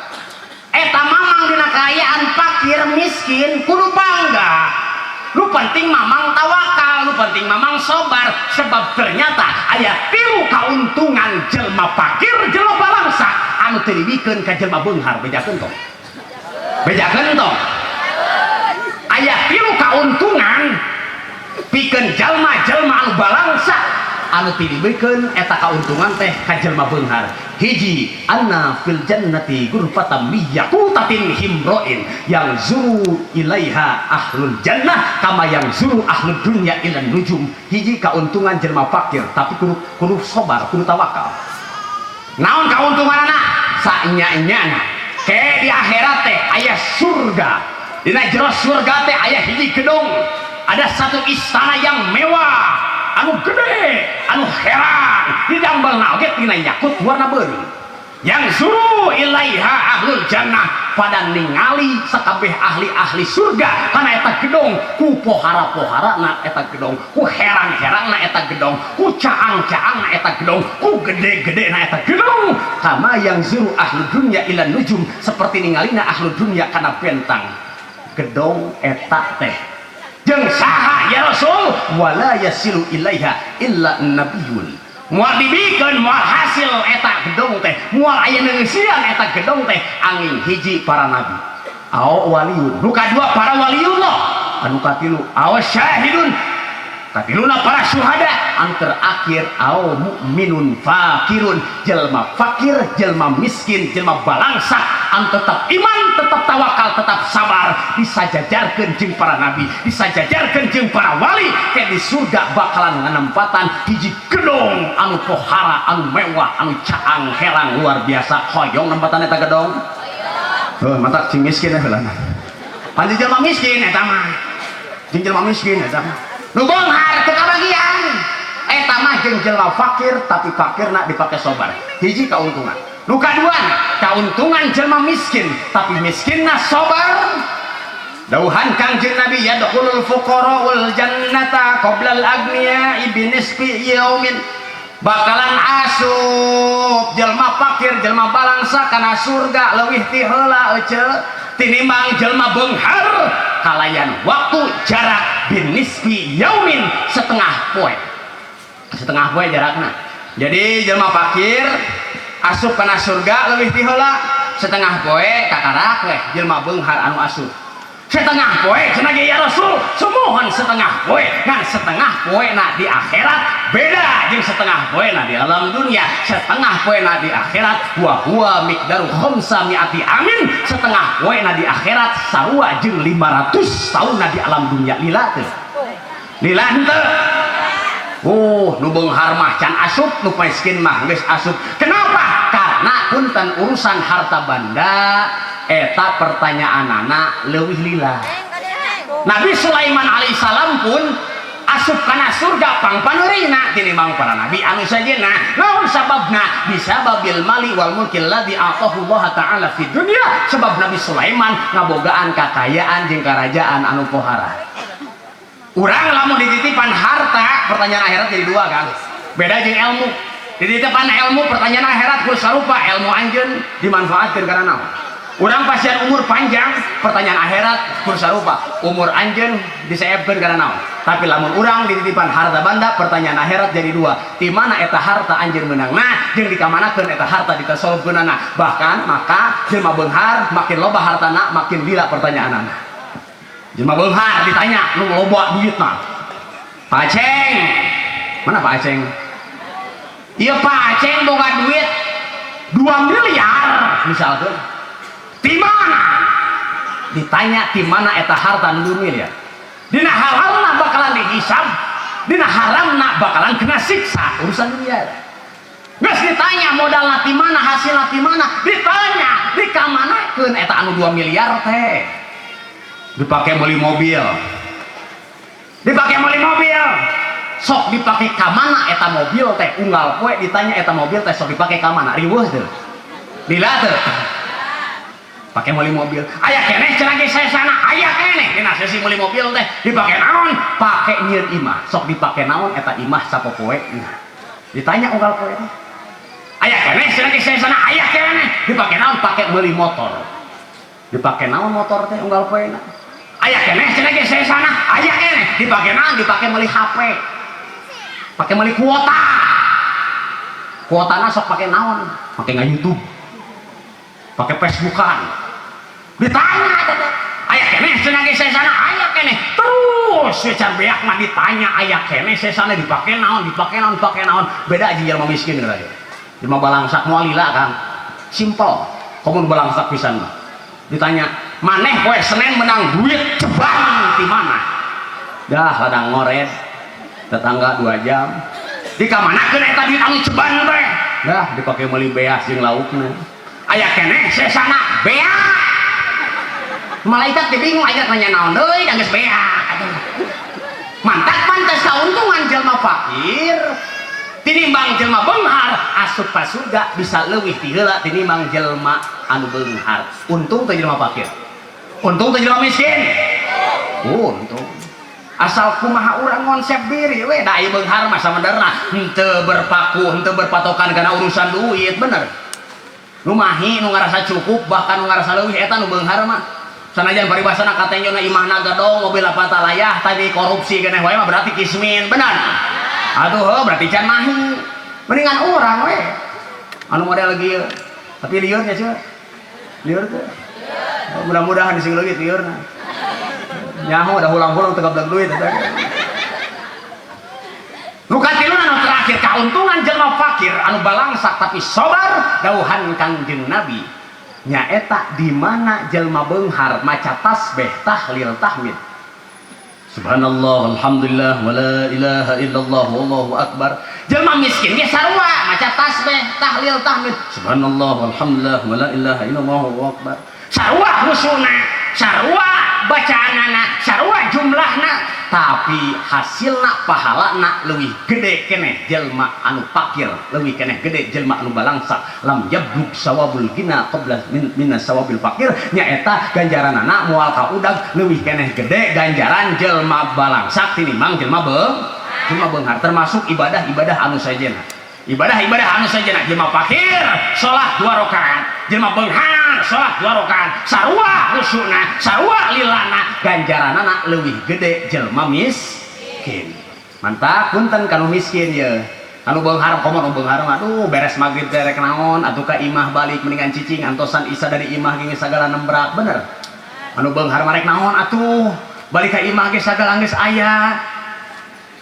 Eta mamang dina kaayaan fakir miskin kudu bangga. Lu penting mamang tawakal, lu penting mamang sobar, sebab ternyata aya tilu kauntungan jelma fakir, jelma balangsa anu teu dibikeun ka jelma beunghar. Bejakeun tong, bejakeun tong. Aya tilu kauntungan pikeun jalma-jalma anu balangsa anu teu dibikeun eta kauntungan teh ka jelma beunghar. Hiji, anna fil jannati ghurfatan yaqutatin himroin yang zuru ilaiha ahlul jannah kama yang zuru ahlul dunya ilan nujum. Hiji kauntungan jelma fakir, tapi kudu kudu sobar, kudu tawakal. Naon kauntunganana? Saenya-enyana ke di akhirat teh aya surga. Dina jero surga teh aya hiji gedung, ada satu istana yang mewah, anu gede, anu herang, didambelna oge tina yakut warna beureum. Yang suruh ilaiha ahlul jannah, pada ningali sakabeh ahli-ahli surga kana eta gedong, ku pohara-pohara na eta gedong, ku herang-herang na eta gedong, ku caang-caang na eta gedong, ku gede-gede na eta gedong. Kama yanzuru ahlu dunya ila nujum, seperti ningalina ahlu dunya kana bentang. Gedong eta teh jeung saha, ya Rasul? Wala yasilu ilaiha illa nabiyun. Moal dibikeun, moal hasil eta gedong teh, moal aya neungsian eta gedong teh angin hiji para nabi aw waliun, nu kadua para waliullah, anu katilu aw syahidun, katiluna para syuhada, anu terakhir aw mukminun fakirun, jelma fakir, jelma miskin, jelma balangsak anu tetap iman, tetap tawakal, tetap sabar, disajajarkeun jeung para nabi, disajajarkeun jeung para wali, kayak di surga bakalan nganempatan hiji gedong anu pohara, anu mewah, anu caang herang luar biasa. Hoyong nempatan eta gedong? Heuh, matak cing miskin ya heula. Panji jelma miskin eta mah. Jeung jelma miskin eta mah. Nu beunghar teu kabagian. Eta mah jeung jelma fakir, tapi fakirna dipake sobar. Hiji kauntungan. Nu kadua, kauntungan jelma miskin, tapi miskinna sobar. Dauhan Kangjeng Nabi, yadkhulul fuqara'ul jannata qoblal agniya binisfi yaumin, bakalan asup jelma fakir, jelma balangsa kana surga leuwih ti heula ece tinimbang jelma beunghar kalayan waktu jarak binisfi yaumin, setengah poe, setengah poe jarakna. Jadi jelma fakir asup kana surga leuwih ti heula setengah poe, kakarak weh jelma beunghar anu asup setengah poe. Cenah ge, ya Rasul, sumuhun setengah poe, ngan setengah poe na di akhirat beda jeung setengah poe na di alam dunia. Setengah poe na di akhirat wa huwa miqdaru khamsa mi'ati amin, setengah poe na di akhirat sarua jeung 500 tahun na di alam dunia. Lila teu? Lila henteu? Oh, nu beunghar mah can asup, nu miskin mah geus asup. Kenapa? Karena punten, urusan harta banda eta pertanyaanana leuwih lila. Nabi Sulaiman alaihissalam pun asup kana surga pangpaneurina tinimbang para nabi anu sejenna. Naon sababna? Bisababil mali wal mulkil ladzi atahu Allah taala fi dunya. Sebab Nabi Sulaiman ngabogaan kakayaan jeung karajaan anu pohara. Urang lamun dititipan harta, pertanyaan akhirat jadi dua kan. Beda jeung ilmu. Dititipan ilmu, pertanyaan akhirat kudu sarupa, ilmu anjeun dimanfaatkeun karena naon? Urang pasian umur panjang, pertanyaan akhirat kudu sarupa, umur anjeun diseepkeun karena naon? Tapi lamun urang dititipan harta banda, pertanyaan akhirat jadi dua. Di mana eta harta anjeun meunangna jeung dikamanakeun eta harta ditasolkeunana. Bahkan maka jelema beunghar makin loba hartana makin lila pertanyaanana. Jelema beunghar ditanya nu loba duitna. Pak Aceng, mana Pak Aceng? Iya, Pak Aceng boga duit 2 miliar misalkan. Di mana? Ditanya di mana eta harta nu 2 miliar. Dina halalna bakalan dihisab, dina haramna bakalan kena siksa, urusan dunia. Geus ditanya modalna di mana, hasilna di mana, ditanya dikamanakeun eta anu 2 miliar teh. Dipakai beli mobil, dipakai beli mobil, sok dipakai ka mana eta mobil teh? Unggal poe ditanya eta mobil teh sok dipakai ka mana, riweuh teu? Lila teu? Pakai beli mobil. Aya keneh cenah ge sana, aya keneh dina sesi beli mobil teh dipakai naon? Pake nyieun imah. Sok dipake naon eta imah sapopoe? Nah, ditanya unggal poe teh. Aya keneh cenah ge sana, aya keneh dipake naon? Pake beli motor. Dipake naon motor teh unggal poe? Aya keneh cenah ge sana, aya keneh dipake naon? Dipake meuli HP, pake meuli kuota. Kuotana sok pake naon? Pake nge-YouTube, pake Facebookan. Ditanya teh. Aya keneh cenah ge sana, aya keneh terus secan beak mah ditanya, aya keneh sesana dipake naon, dipake naon, dipake naon. Beda aja jelema miskin lah ya, jelema balangsak moal lila kan, simple. Komun balangsak pisan mah ditanya, maneh poe Senin menang duit ceban di mana? Dah, ladang ngored tetangga 2 jam. Dikamanakeun eta duit anu ceban teh? Dah, dipake meuli beas jeung laukna. Aya keneh sesana beak. Malaikat teh bingung, aya nanya naon deui, da geus beak. Mantap, pantas kauntungan jelma fakir. Tinimbang jelma beunghar asup ka surga bisa leuwih ti heula tinimbang jelma anu beunghar. Untung teh jelma fakir, untung teh jelma miskin, untung. Asal kumaha urang konsep diri we, da ieu beunghar mah sabenerna henteu berpaku, henteu berpatokan kana urusan duit, bener. Nu mahi, nu ngarasa cukup, bahkan nu ngarasa leuwih, eta nu beunghar mah. Sanajan paribasana katenjona imahna gedong, mobil patalayah, tapi korupsi keneh wae mah berarti kismin, bener. Aduh heuh, berarti can mahi. Mendingan urang we anu model kieu, tapi liurnya cenah liur teh. Mudah-mudahan sing leungit liurna, nyaho udah hulang-hulang teu gableg duit eta. Nu katiluna, nu terakhir, kauntungan jelma fakir anu balangsak tapi sobar, dawuhan Kangjeng Nabi nyaeta di mana jelma beunghar maca tasbih, tahlil, tahmid, subhanallah, alhamdulillah, wala ilaha illallah, wallahu akbar. Jelma miskin ge sarua maca tasbih, tahlil, tahmid, subhanallah, alhamdulillah, wala ilaha illallah, wallahu akbar. Sarua husuna, sarua bacaanana, sarua jumlahna, tapi hasilna, pahalana leuwih gede keneh jelma anu fakir, leuwih keneh gede jelma anu balangsa. Lam yablug sawabul gina qabla min sawabil fakir, nyaeta ganjaranana moal kaudag, leuwih keneh gede ganjaran jelma balangsak tinimbang jelma beunghar. Termasuk ibadah-ibadah anu sajena, ibadah-ibadah anu sajena, jelma fakir salat dua rakaat, jelma beunghar salat dua rakaat, sarua khusuna, sarua lilana, ganjaranana leuwih gede jelma miskin. Mantap, punten kanu miskin ye, anu beunghar komo. Nu beunghar mah aduh, beres maghrib teh rek naon atuh ka imah balik, mendingan cicing antosan isa dari imah ge sagala nembrak, bener. Anu beunghar mah rek naon atuh balik ka imah ge sagala geus aya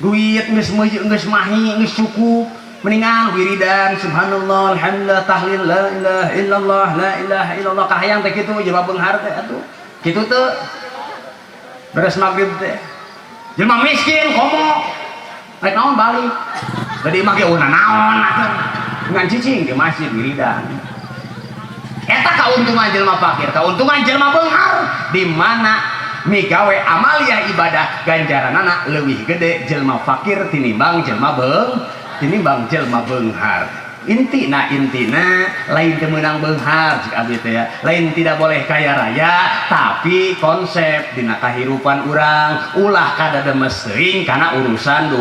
duit, geus meujeuh, geus mahi, geus cukup. Mendingan wiridan subhanallah, alhamdulillah, tahlil, la ilaha illallah, la ilaha illallah. Kahayang teh kitu jelema beunghar teh atuh kitu teh beres maghrib teh. Jelema miskin komo, rek naon balik tadi imah ge eueuh naon atuh, ngan cicing di masjid wiridan. Eta kauntungan jelema fakir. Kauntungan jelema beunghar di mana migawe amaliah ibadah, ganjaranana leuwih gede jelema fakir tinimbang jelma beunghar. Intina, intina lain teu meunang beunghar cik abdi teh ya, lain tidak boleh kaya raya, tapi konsep dina kahirupan urang ulah kadademes teuing kana urusan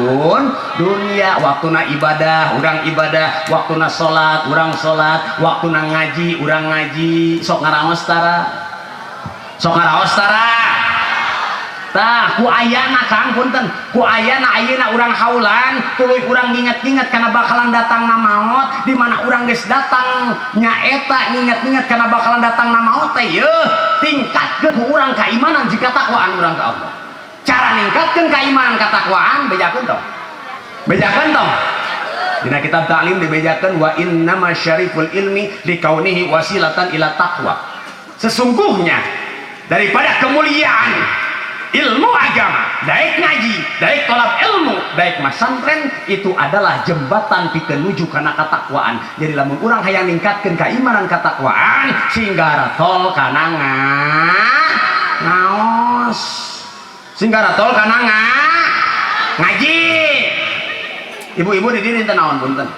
dunia. Waktuna ibadah urang ibadah, waktuna salat urang salat, waktuna ngaji urang ngaji. Sok ngaraos tara? Sok ngaraos tara? Tah, ku ayana, Kang, punten, ku ayana ayeuna urang haulan, tuluy urang nginget-nginget kana bakalan datang na maot. Di mana urang geus datang nyaeta nginget-nginget kana bakalan datang na maot teh yeuh tingkatkeun ku urang keimanan jika takwaan urang ka Allah. Cara ningkatkeun keimanan katakwaan, bejakeun tong, bejakeun tong. Dina kitab Ta'lim dibejakeun, wa innama syariful ilmi likaunihi wasilatan ila taqwa. Sesungguhnya daripada kemuliaan ilmu agama, daek ngaji, daek tolab ilmu, daek masantren, itu adalah jembatan pikeun nuju kana katakwaan. Jadi lamun urang hayang ningkatkeun keimanan katakwaan, sehingga tol kana ngaos, sehingga tol kana ngaji. Ibu-ibu di dieu dinten naon, punten?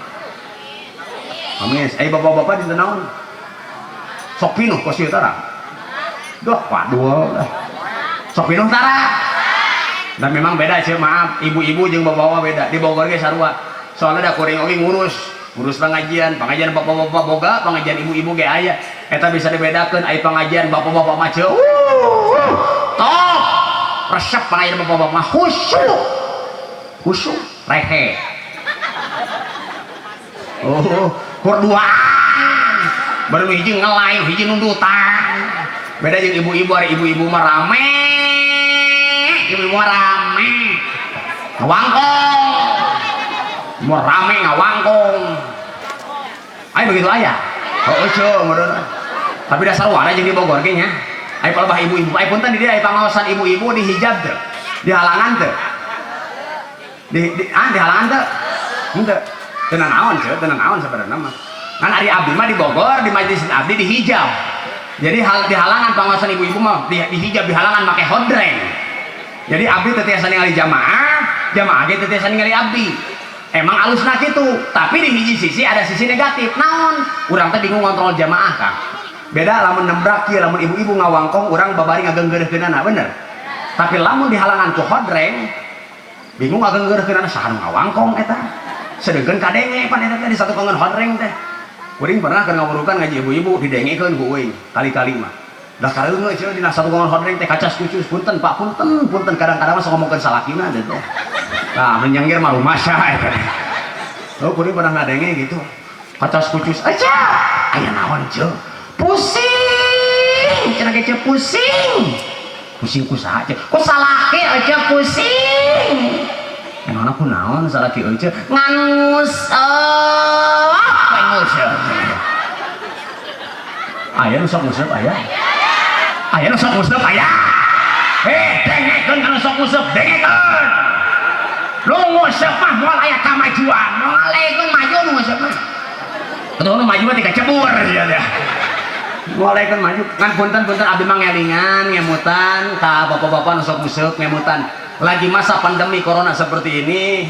Kamis. Eh, bapak-bapak dinten naon? Sok pinuh kos ieu tara. Duh, waduh. Sok pinuh tara? Dan memang beda sih, maaf, ibu-ibu jeung bapak-bapak beda. Di Bogor ge sarua. Soalnya da kuring oge ngurus, ngurus pengajian, pengajian bapak-bapak boga, pengajian ibu-ibu ge aya. Eta bisa dibedakeun, aya pengajian bapak-bapak mah top. Resep pengajian bapak-bapak mah khusyuk. Khusyuk, rehe. Oh, kurduaan. Baru hiji ngelai, hiji nundutan. Beda jeung ibu-ibu, ari ibu-ibu mah rame. Ibu-ibu mah rame. Ngawangkong. Mau rame ngawangkong. Ayo begitu aya. Oh, eueuh meureun. Tapi dasar warna jeung di Bogor ge nya. Aya palebah ibu-ibu, aya punten di dieu aya pangaosan ibu-ibu di hijab teu? Di halangan teu? Di halangan teu? Henteu. Teu naon ceu, teu naon sabenerna mah. Ngan ari abdi mah di Bogor di majelis abdi di hijab. Jadi hal di halangan pangaosan ibu-ibu mah di hijab, di halangan make hodreng. Jadi abdi teu tiasa ningali jamaah, jamaah ge teu tiasa ningali abdi. Emang alusna kitu, tapi di hiji sisi ada sisi negatif. Naon? Urang teh bingung ngontrol jamaah, Kang. Beda lamun nembrak kieu, lamun ibu-ibu ngawangkong urang babari ngageunggeureuhkeunana, bener. Tapi lamun dihalangan ku hodreng, bingung ngageunggeureuhkeunana, saha nu ngawangkong eta? Sedengkeun kadenge pan eta teh di satukangan hodreng teh. Kuring pernah keur ngawurukan ngaji ibu-ibu didengekeun ku uing kali-kali mah. Da kareungeuh cenah dina satukangan hodreng teh kacas kucus, punten Pak, punten, punten, kadang-kadang mah sok ngomongkeun salakina teh. Nah, nu nyenggir mah rumasa eta teh. Oh, kuring pernah ngadenge gitu. Kacas kucus, aja. Aya naon ceu? Pusing, cenah ge ceu pusing. Pusing ku saha ceu? Ku salaki aja pusing. Emangna ku naon salaki euceu? Ngan nguseup, we nguseup. Aya nu sok nguseup aya? Aya nu sok nguseup aya? Eh, dengekeun kana sok nguseup, dengekeun. Nu nguseup mah moal aya kamajuan, moal aya maju nu nguseup mah. Atuh nu maju mah tika cebur sia teh. Moal aya maju. Ngan punten-punten abdi mah ngelingan, ngemutan ka bapak-bapak nu sok nguseup ngemutan. Lagi masa pandemi corona seperti ini,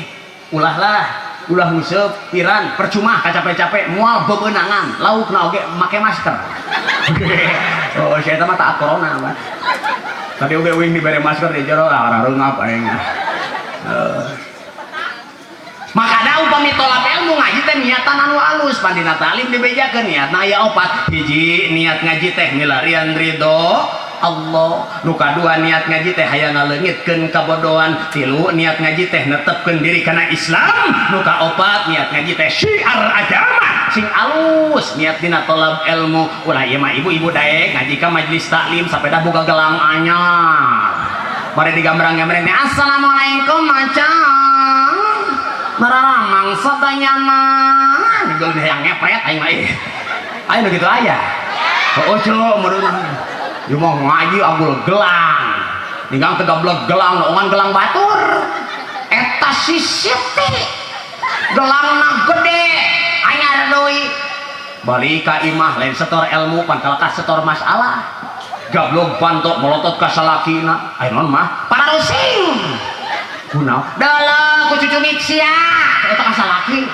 ulahlah ulah nguseup piran percuma kacape-cape moal bebenangan laukna oge make masker. Oh, saya mah taat corona mah. Tadi oge uing dibere masker di jero ah reungap aing. Maka da upami tolab ilmu ngaji teh niatan anu alus, pan dina talim dibejakeun niatna aya opat. Hiji, niat ngaji teh milarian ridho Allah. Nu kadua, niat ngaji teh hayang ngaleungitkeun kabodohan. Tilu, niat ngaji teh netepkeun diri kana Islam. Nu kaopat, niat ngaji teh syiar agama. Sing alus niat dina tolab ilmu. Ulah ieu mah ibu-ibu daek ngaji ka majelis taklim sapeda boga gelang anyar. Bari digambrang-gambreng teh, assalamualaikum macam mararamang sadayana geus hayang ngepret aing mah ih. Aya nu kitu aya. Oh, ceu meureun. Ieu mah ngaji agul gelang. Ninggang teu gablek gelang, oongan gelang batur. Eta si Siti. Gelangna gede, anyar deui. Balik ka imah lain setor ilmu pan kalakah setor masalah. Gablog pantot melotot ka salakina. Aya naon mah? Pararusing. Kunaon? Dalah ku cucu sia. Eta ka salaki.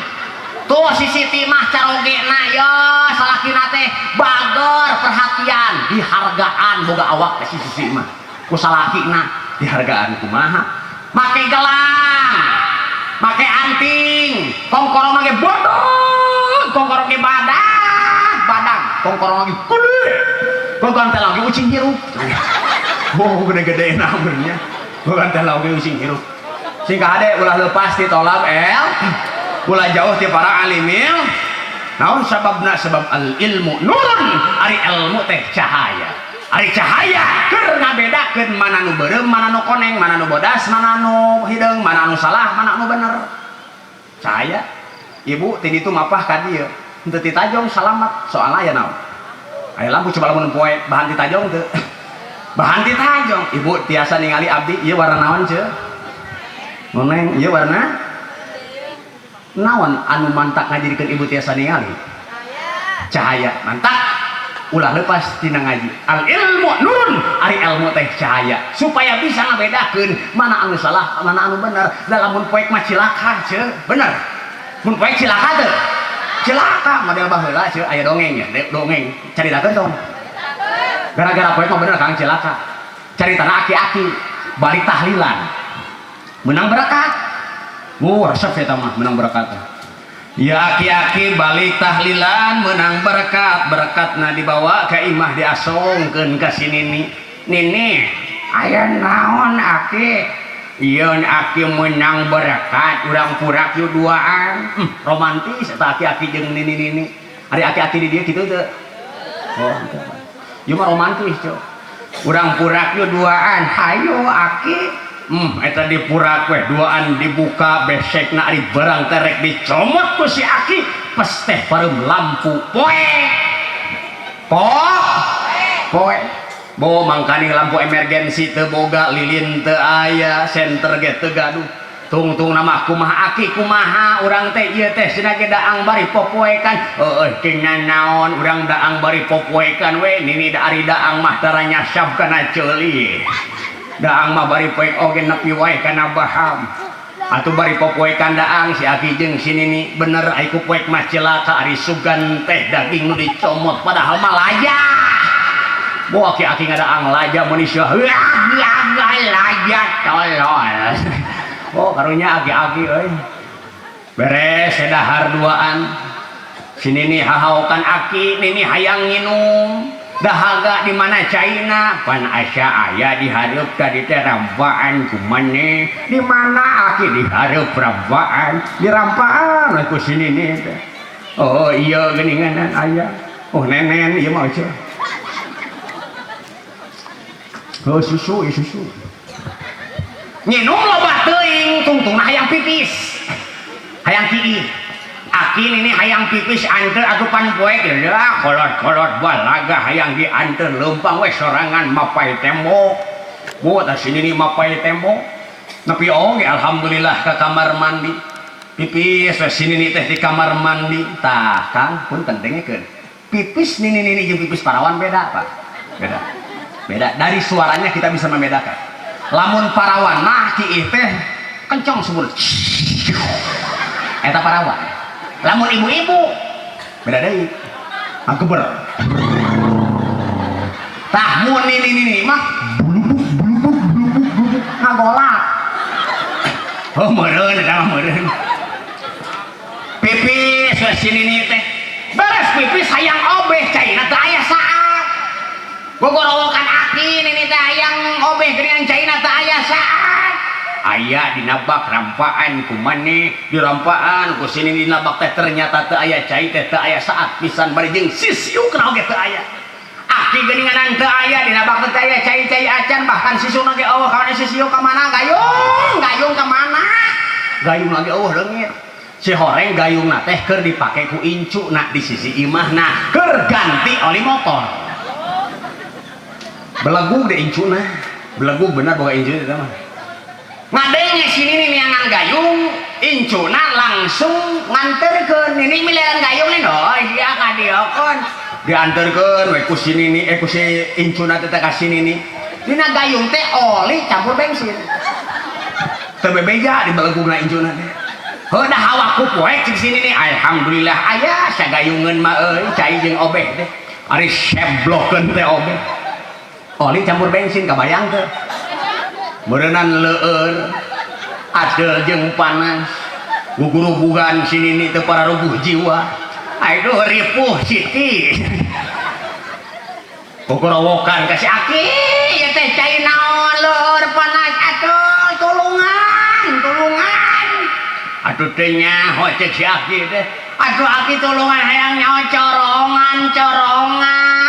Tuh si Siti mah carogena ya salakina teh bageur perhatian, dihargaan boga awak teh si Siti mah. Ku salakina dihargaan kumaha? Make gelang, make anting, kongkorong ge bodoh, kongkorong ge badag, badag, kongkorong lagi gede. Kongkorong teh lagi ucing hirup. Oh, gede-gede namanya. Kongkorong teh lagi ucing hirup. Sing kade ulah lepas ti tolab el, ulah jauh ti para alimil. Naon sababna? Sebab al ilmu nurun, ari ilmu teh cahaya. Ari cahaya keur ngabedakeun mana nu beureum, mana nu koneng, mana nu bodas, mana nu hideung, mana nu salah, mana nu bener. Cahaya. Ibu ti ditu mapah ka dieu. Henteu ti tajong salamat, soalna aya naon? Aya lampu, coba lamun poe bahan ti tajong teu. Bahan ti tajong. Ibu tiasa ningali abdi ieu warna naon ceu? Noneng ieu warna naon anu mantak ngajadikeun ibu tiasa ningali? Cahaya. Mantak ulah lepas tina ngaji. Al ilmu nurun, ari ilmu teh cahaya supaya bisa ngabedakeun mana anu salah, mana anu bener. Da lamun poek mah cilaka ceu, bener. Mun poek cilaka teu? Cilaka model baheula ceu, aya dongeng ya, dongeng. Caritakeun tong. Gara-gara poek mah bener Kang cilaka. Caritana aki-aki balik tahlilan. Menang berkat. Oh, resep eta mah menang berkat. Ya aki-aki balik tahlilan menang berkat, berkatna dibawa ke imah diasongkeun ka si nini. Nini, aya naon aki? Ieu aki menang berkat, urang purak yuk duaan. Romantis eta aki-aki jeung nini-nini. Ari aki-aki di dieu kitu teu? Oh, teu. Ieu mah romantis, cok. Urang purak yuk duaan. Hayo aki. Eta dipurak we duaan dibuka besekna ari barang terek dicomot ku si aki pes teh pareum lampu poe. Po poe. Bo mangkani lampu emergensi teu boga, lilin teu aya, senter ge teu gaduh. Tungtung nama kumaha aki kumaha urang teh ieu teh cenah ge daang bari popoekan. Heueuh cenah naon urang daang bari popoekan we nini da ari daang mah tara nyasab kana ceuli. Daang mah bari poek oge nepi wae kana baham. Atuh bari popoekan daang si aki jeung si nini bener ai ku poek mah cilaka ari sugan teh daging nu dicomot padahal mah laja. Bo aki-aki ngadaang laja manusia. Laja tolol. Oh karunya aki-aki euy. Beres dahar duaan. Si nini hahaokan aki, nini hayang nginum. Dahaga di mana caina pan asa aya di hareup tadi teh rampaan kumane di mana aki di hareup rampaan di rampaan ku si nini teh. Oh iya geuningan aya. Oh nenen ieu mah eueuh. Oh susu, susu. Nginum loba teuing tungtungna hayang pipis. Hayang kiih. Aki nini hayang pipis anteur atuh pan poek leuh kolot-kolot balaga hayang dianteur leumpang we sorangan mapai tembok. Bu tah si nini mapai tembok. Nepi oge alhamdulillah ka kamar mandi. Pipis we si nini teh di kamar mandi. Tah Kang punten dengekeun. Pipis nini-nini jeung pipis parawan beda, Pak. Beda. Beda dari suaranya kita bisa membedakan. Lamun parawan mah kiih teh kencang sumur. Eta parawan. Lamun ibu-ibu beda deui. Angkeber. Tah mun nini-nini mah blubuk blubuk blubuk blubuk ngagolak. Oh meureun eta mah meureun. Pipis we si nini teh. Beres pipis hayang obeh caina teu aya saat. Gogorowokan aki nini teh hayang obeh geuningan caina teu aya saat. Aya dina bak rampaan kumane dirampaan ku si nini dina bak teh ternyata teu aya cai teh teu aya saat pisan bari jeung sisiukna oge teu aya. Aki geuninganan teu aya dina bak teh aya cai-cai acan bahkan sisiukna ge eueuh ka mana sisiuk ka mana gayung gayung ka mana gayung lagi eueuh leungit. Si horeng gayungna teh keur dipake ku incuna di sisi imahna keur ganti oli motor. Belegug deh incuna, belegug bener boga incu eta mah. Ngadenge si nini neangan gayung, incuna langsung nganterkeun nini miliaran gayung nih, oh iya kadiokeun. Dianterkeun we ku si nini, ku si incuna teh ka si nini. Dina gayung teh oli campur bensin. Teu bebeja di belegugna incuna teh. Heuh dah awak ku poek cik si nini, alhamdulillah aya sagayungeun mah euy cai jeung obeh teh. Ari seblokeun teh obeh. Oli campur bensin kabayang teu. Meureunan leueur adel jeung panas gugurubugan si nini teu pararuguh jiwa. Aduh ripuh Siti. Gogorowokan ka si aki ieu teh cai naon leueur panas atuh tulungan tulungan. Atuh teu nyaho ceuk si aki teh. Atuh aki tulungan hayang nyaho corongan corongan.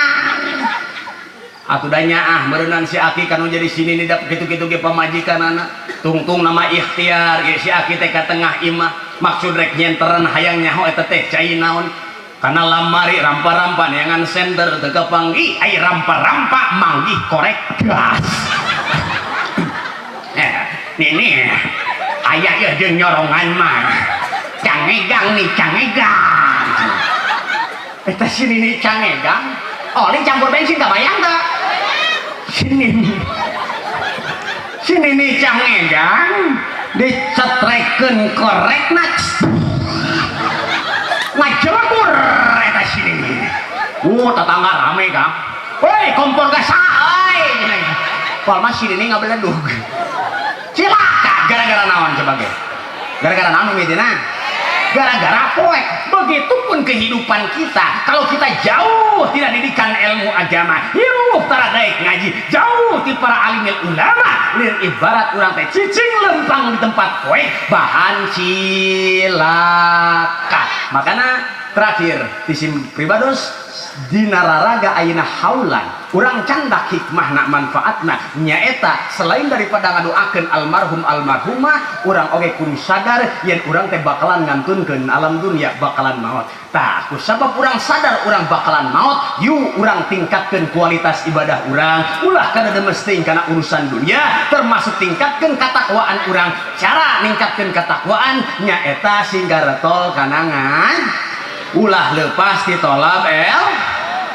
Atuh da nyaah meureunnan si aki kanu jadi si nini da kitu-kitu ge pamajikanana. Tungtung nama ikhtiar ge si aki teh ka tengah imah maksud rek nyenteran hayang nyaho eta teh cai naon. Kana lamari rampa-rampa neangan senter teu kapanggih ai rampa-rampa manggih korek gas. Nini aya ieu jeung nyorongan mah. Cangegang nih cangegang. Eta si nini cangegang oli campur bensin kabayang teu? Si nini cangegang dicetrekeun korekna ngajelebur eta si nini. Tetangga rame Kang. Woi kompor gas euy. Pal mah si nini ngabeledug. Cilaka gara-gara naon coba ge? Gara-gara naon mimitina? Gara-gara poek. Begitupun kehidupan kita, kalau kita jauh tidak didikan ilmu agama, hirup tara daek ngaji, jauh ti para alimil ulama, lir ibarat urang teh cicing lempang di tempat poek, bahan cilaka. Makana terakhir tisim pribados dina raraga ayeuna haulan urang candak hikmahna manfaatna nyaeta selain daripada ngadoakeun almarhum almarhumah urang oge kudu sadar yen urang teh bakalan ngantunkeun alam dunia bakalan maot. Tah kusabab urang sadar urang bakalan maot, yuk urang tingkatkeun kualitas ibadah urang, ulah kada demesting kana urusan dunia, termasuk tingkatkeun katakwaan urang. Cara ningkatkeun katakwaan nyaeta sing garetol kana ngan ulah lepas ditolab el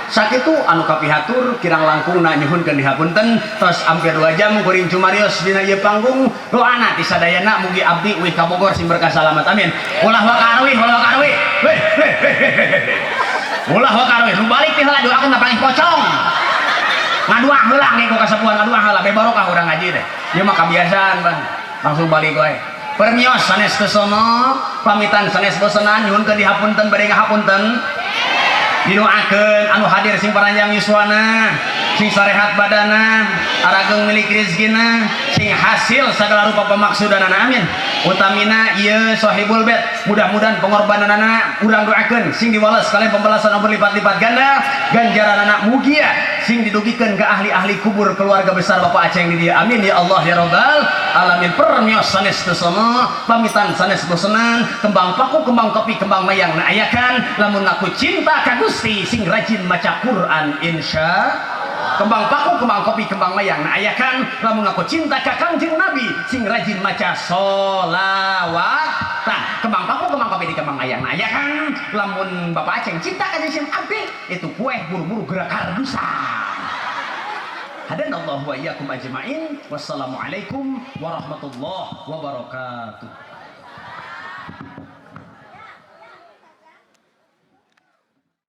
Sakitu anu kapihatur, kirang langkungna nyuhunkeun dihapunten. Tos hampir 2 jam kuring cumarios dina ieu panggung. Doana ti sadayana mugi abdi uih ka Bogor sing berkah salamat, amin. Ulah waka aruih, ulah waka aruih. Weh, weh, weh, weh. Ulah waka aruih. Nu balik ti heula doakeun panggih pocong. Ngadua heula ge ku kasepuhan, ngadua heula be barokah urang ngaji teh. Ieu mah kabiasaan, Bang. Langsung balik wae. Permios sanes kesono, pamitan sanes bosenan, nyuhunkeun dihapunten, bade ngahapunten. Didoakeun anu hadir sing paranjang yuswana, sing sarehat badana, arageung milik rezekina, sing hasil segala rupa pemaksudanana, amin. Utamina ieu sahibul bait, mudah-mudahan pengorbananana urang doakeun sing diwales kalian pembalasan berlipat-lipat ganda, ganjaranana mugia sing didugikeun ke ahli-ahli kubur keluarga besar Bapak Aceng di dia, amin ya Allah ya Rabbal alamin. Permios sanes kesono, pamitan sanes bosenan. Kembang paku, kembang kopi, kembang mayang na ayakan, lamun aku cinta ka Gusti sing rajin maca Quran insya. Kembang paku, kembang kopi, kembang mayang na ayakan, lamun aku cinta ka Kangjeng Nabi sing rajin maca solawat. Nah, kembang paku, kembang kopi di kembang mayang na ayakan, lamun Bapak Aceng cinta ka Kangjeng Abdi itu kue buru-buru gerak kardusan. Hadanallahu wa iyyakum ajmain. Wassalamualaikum warahmatullahi wabarakatuh.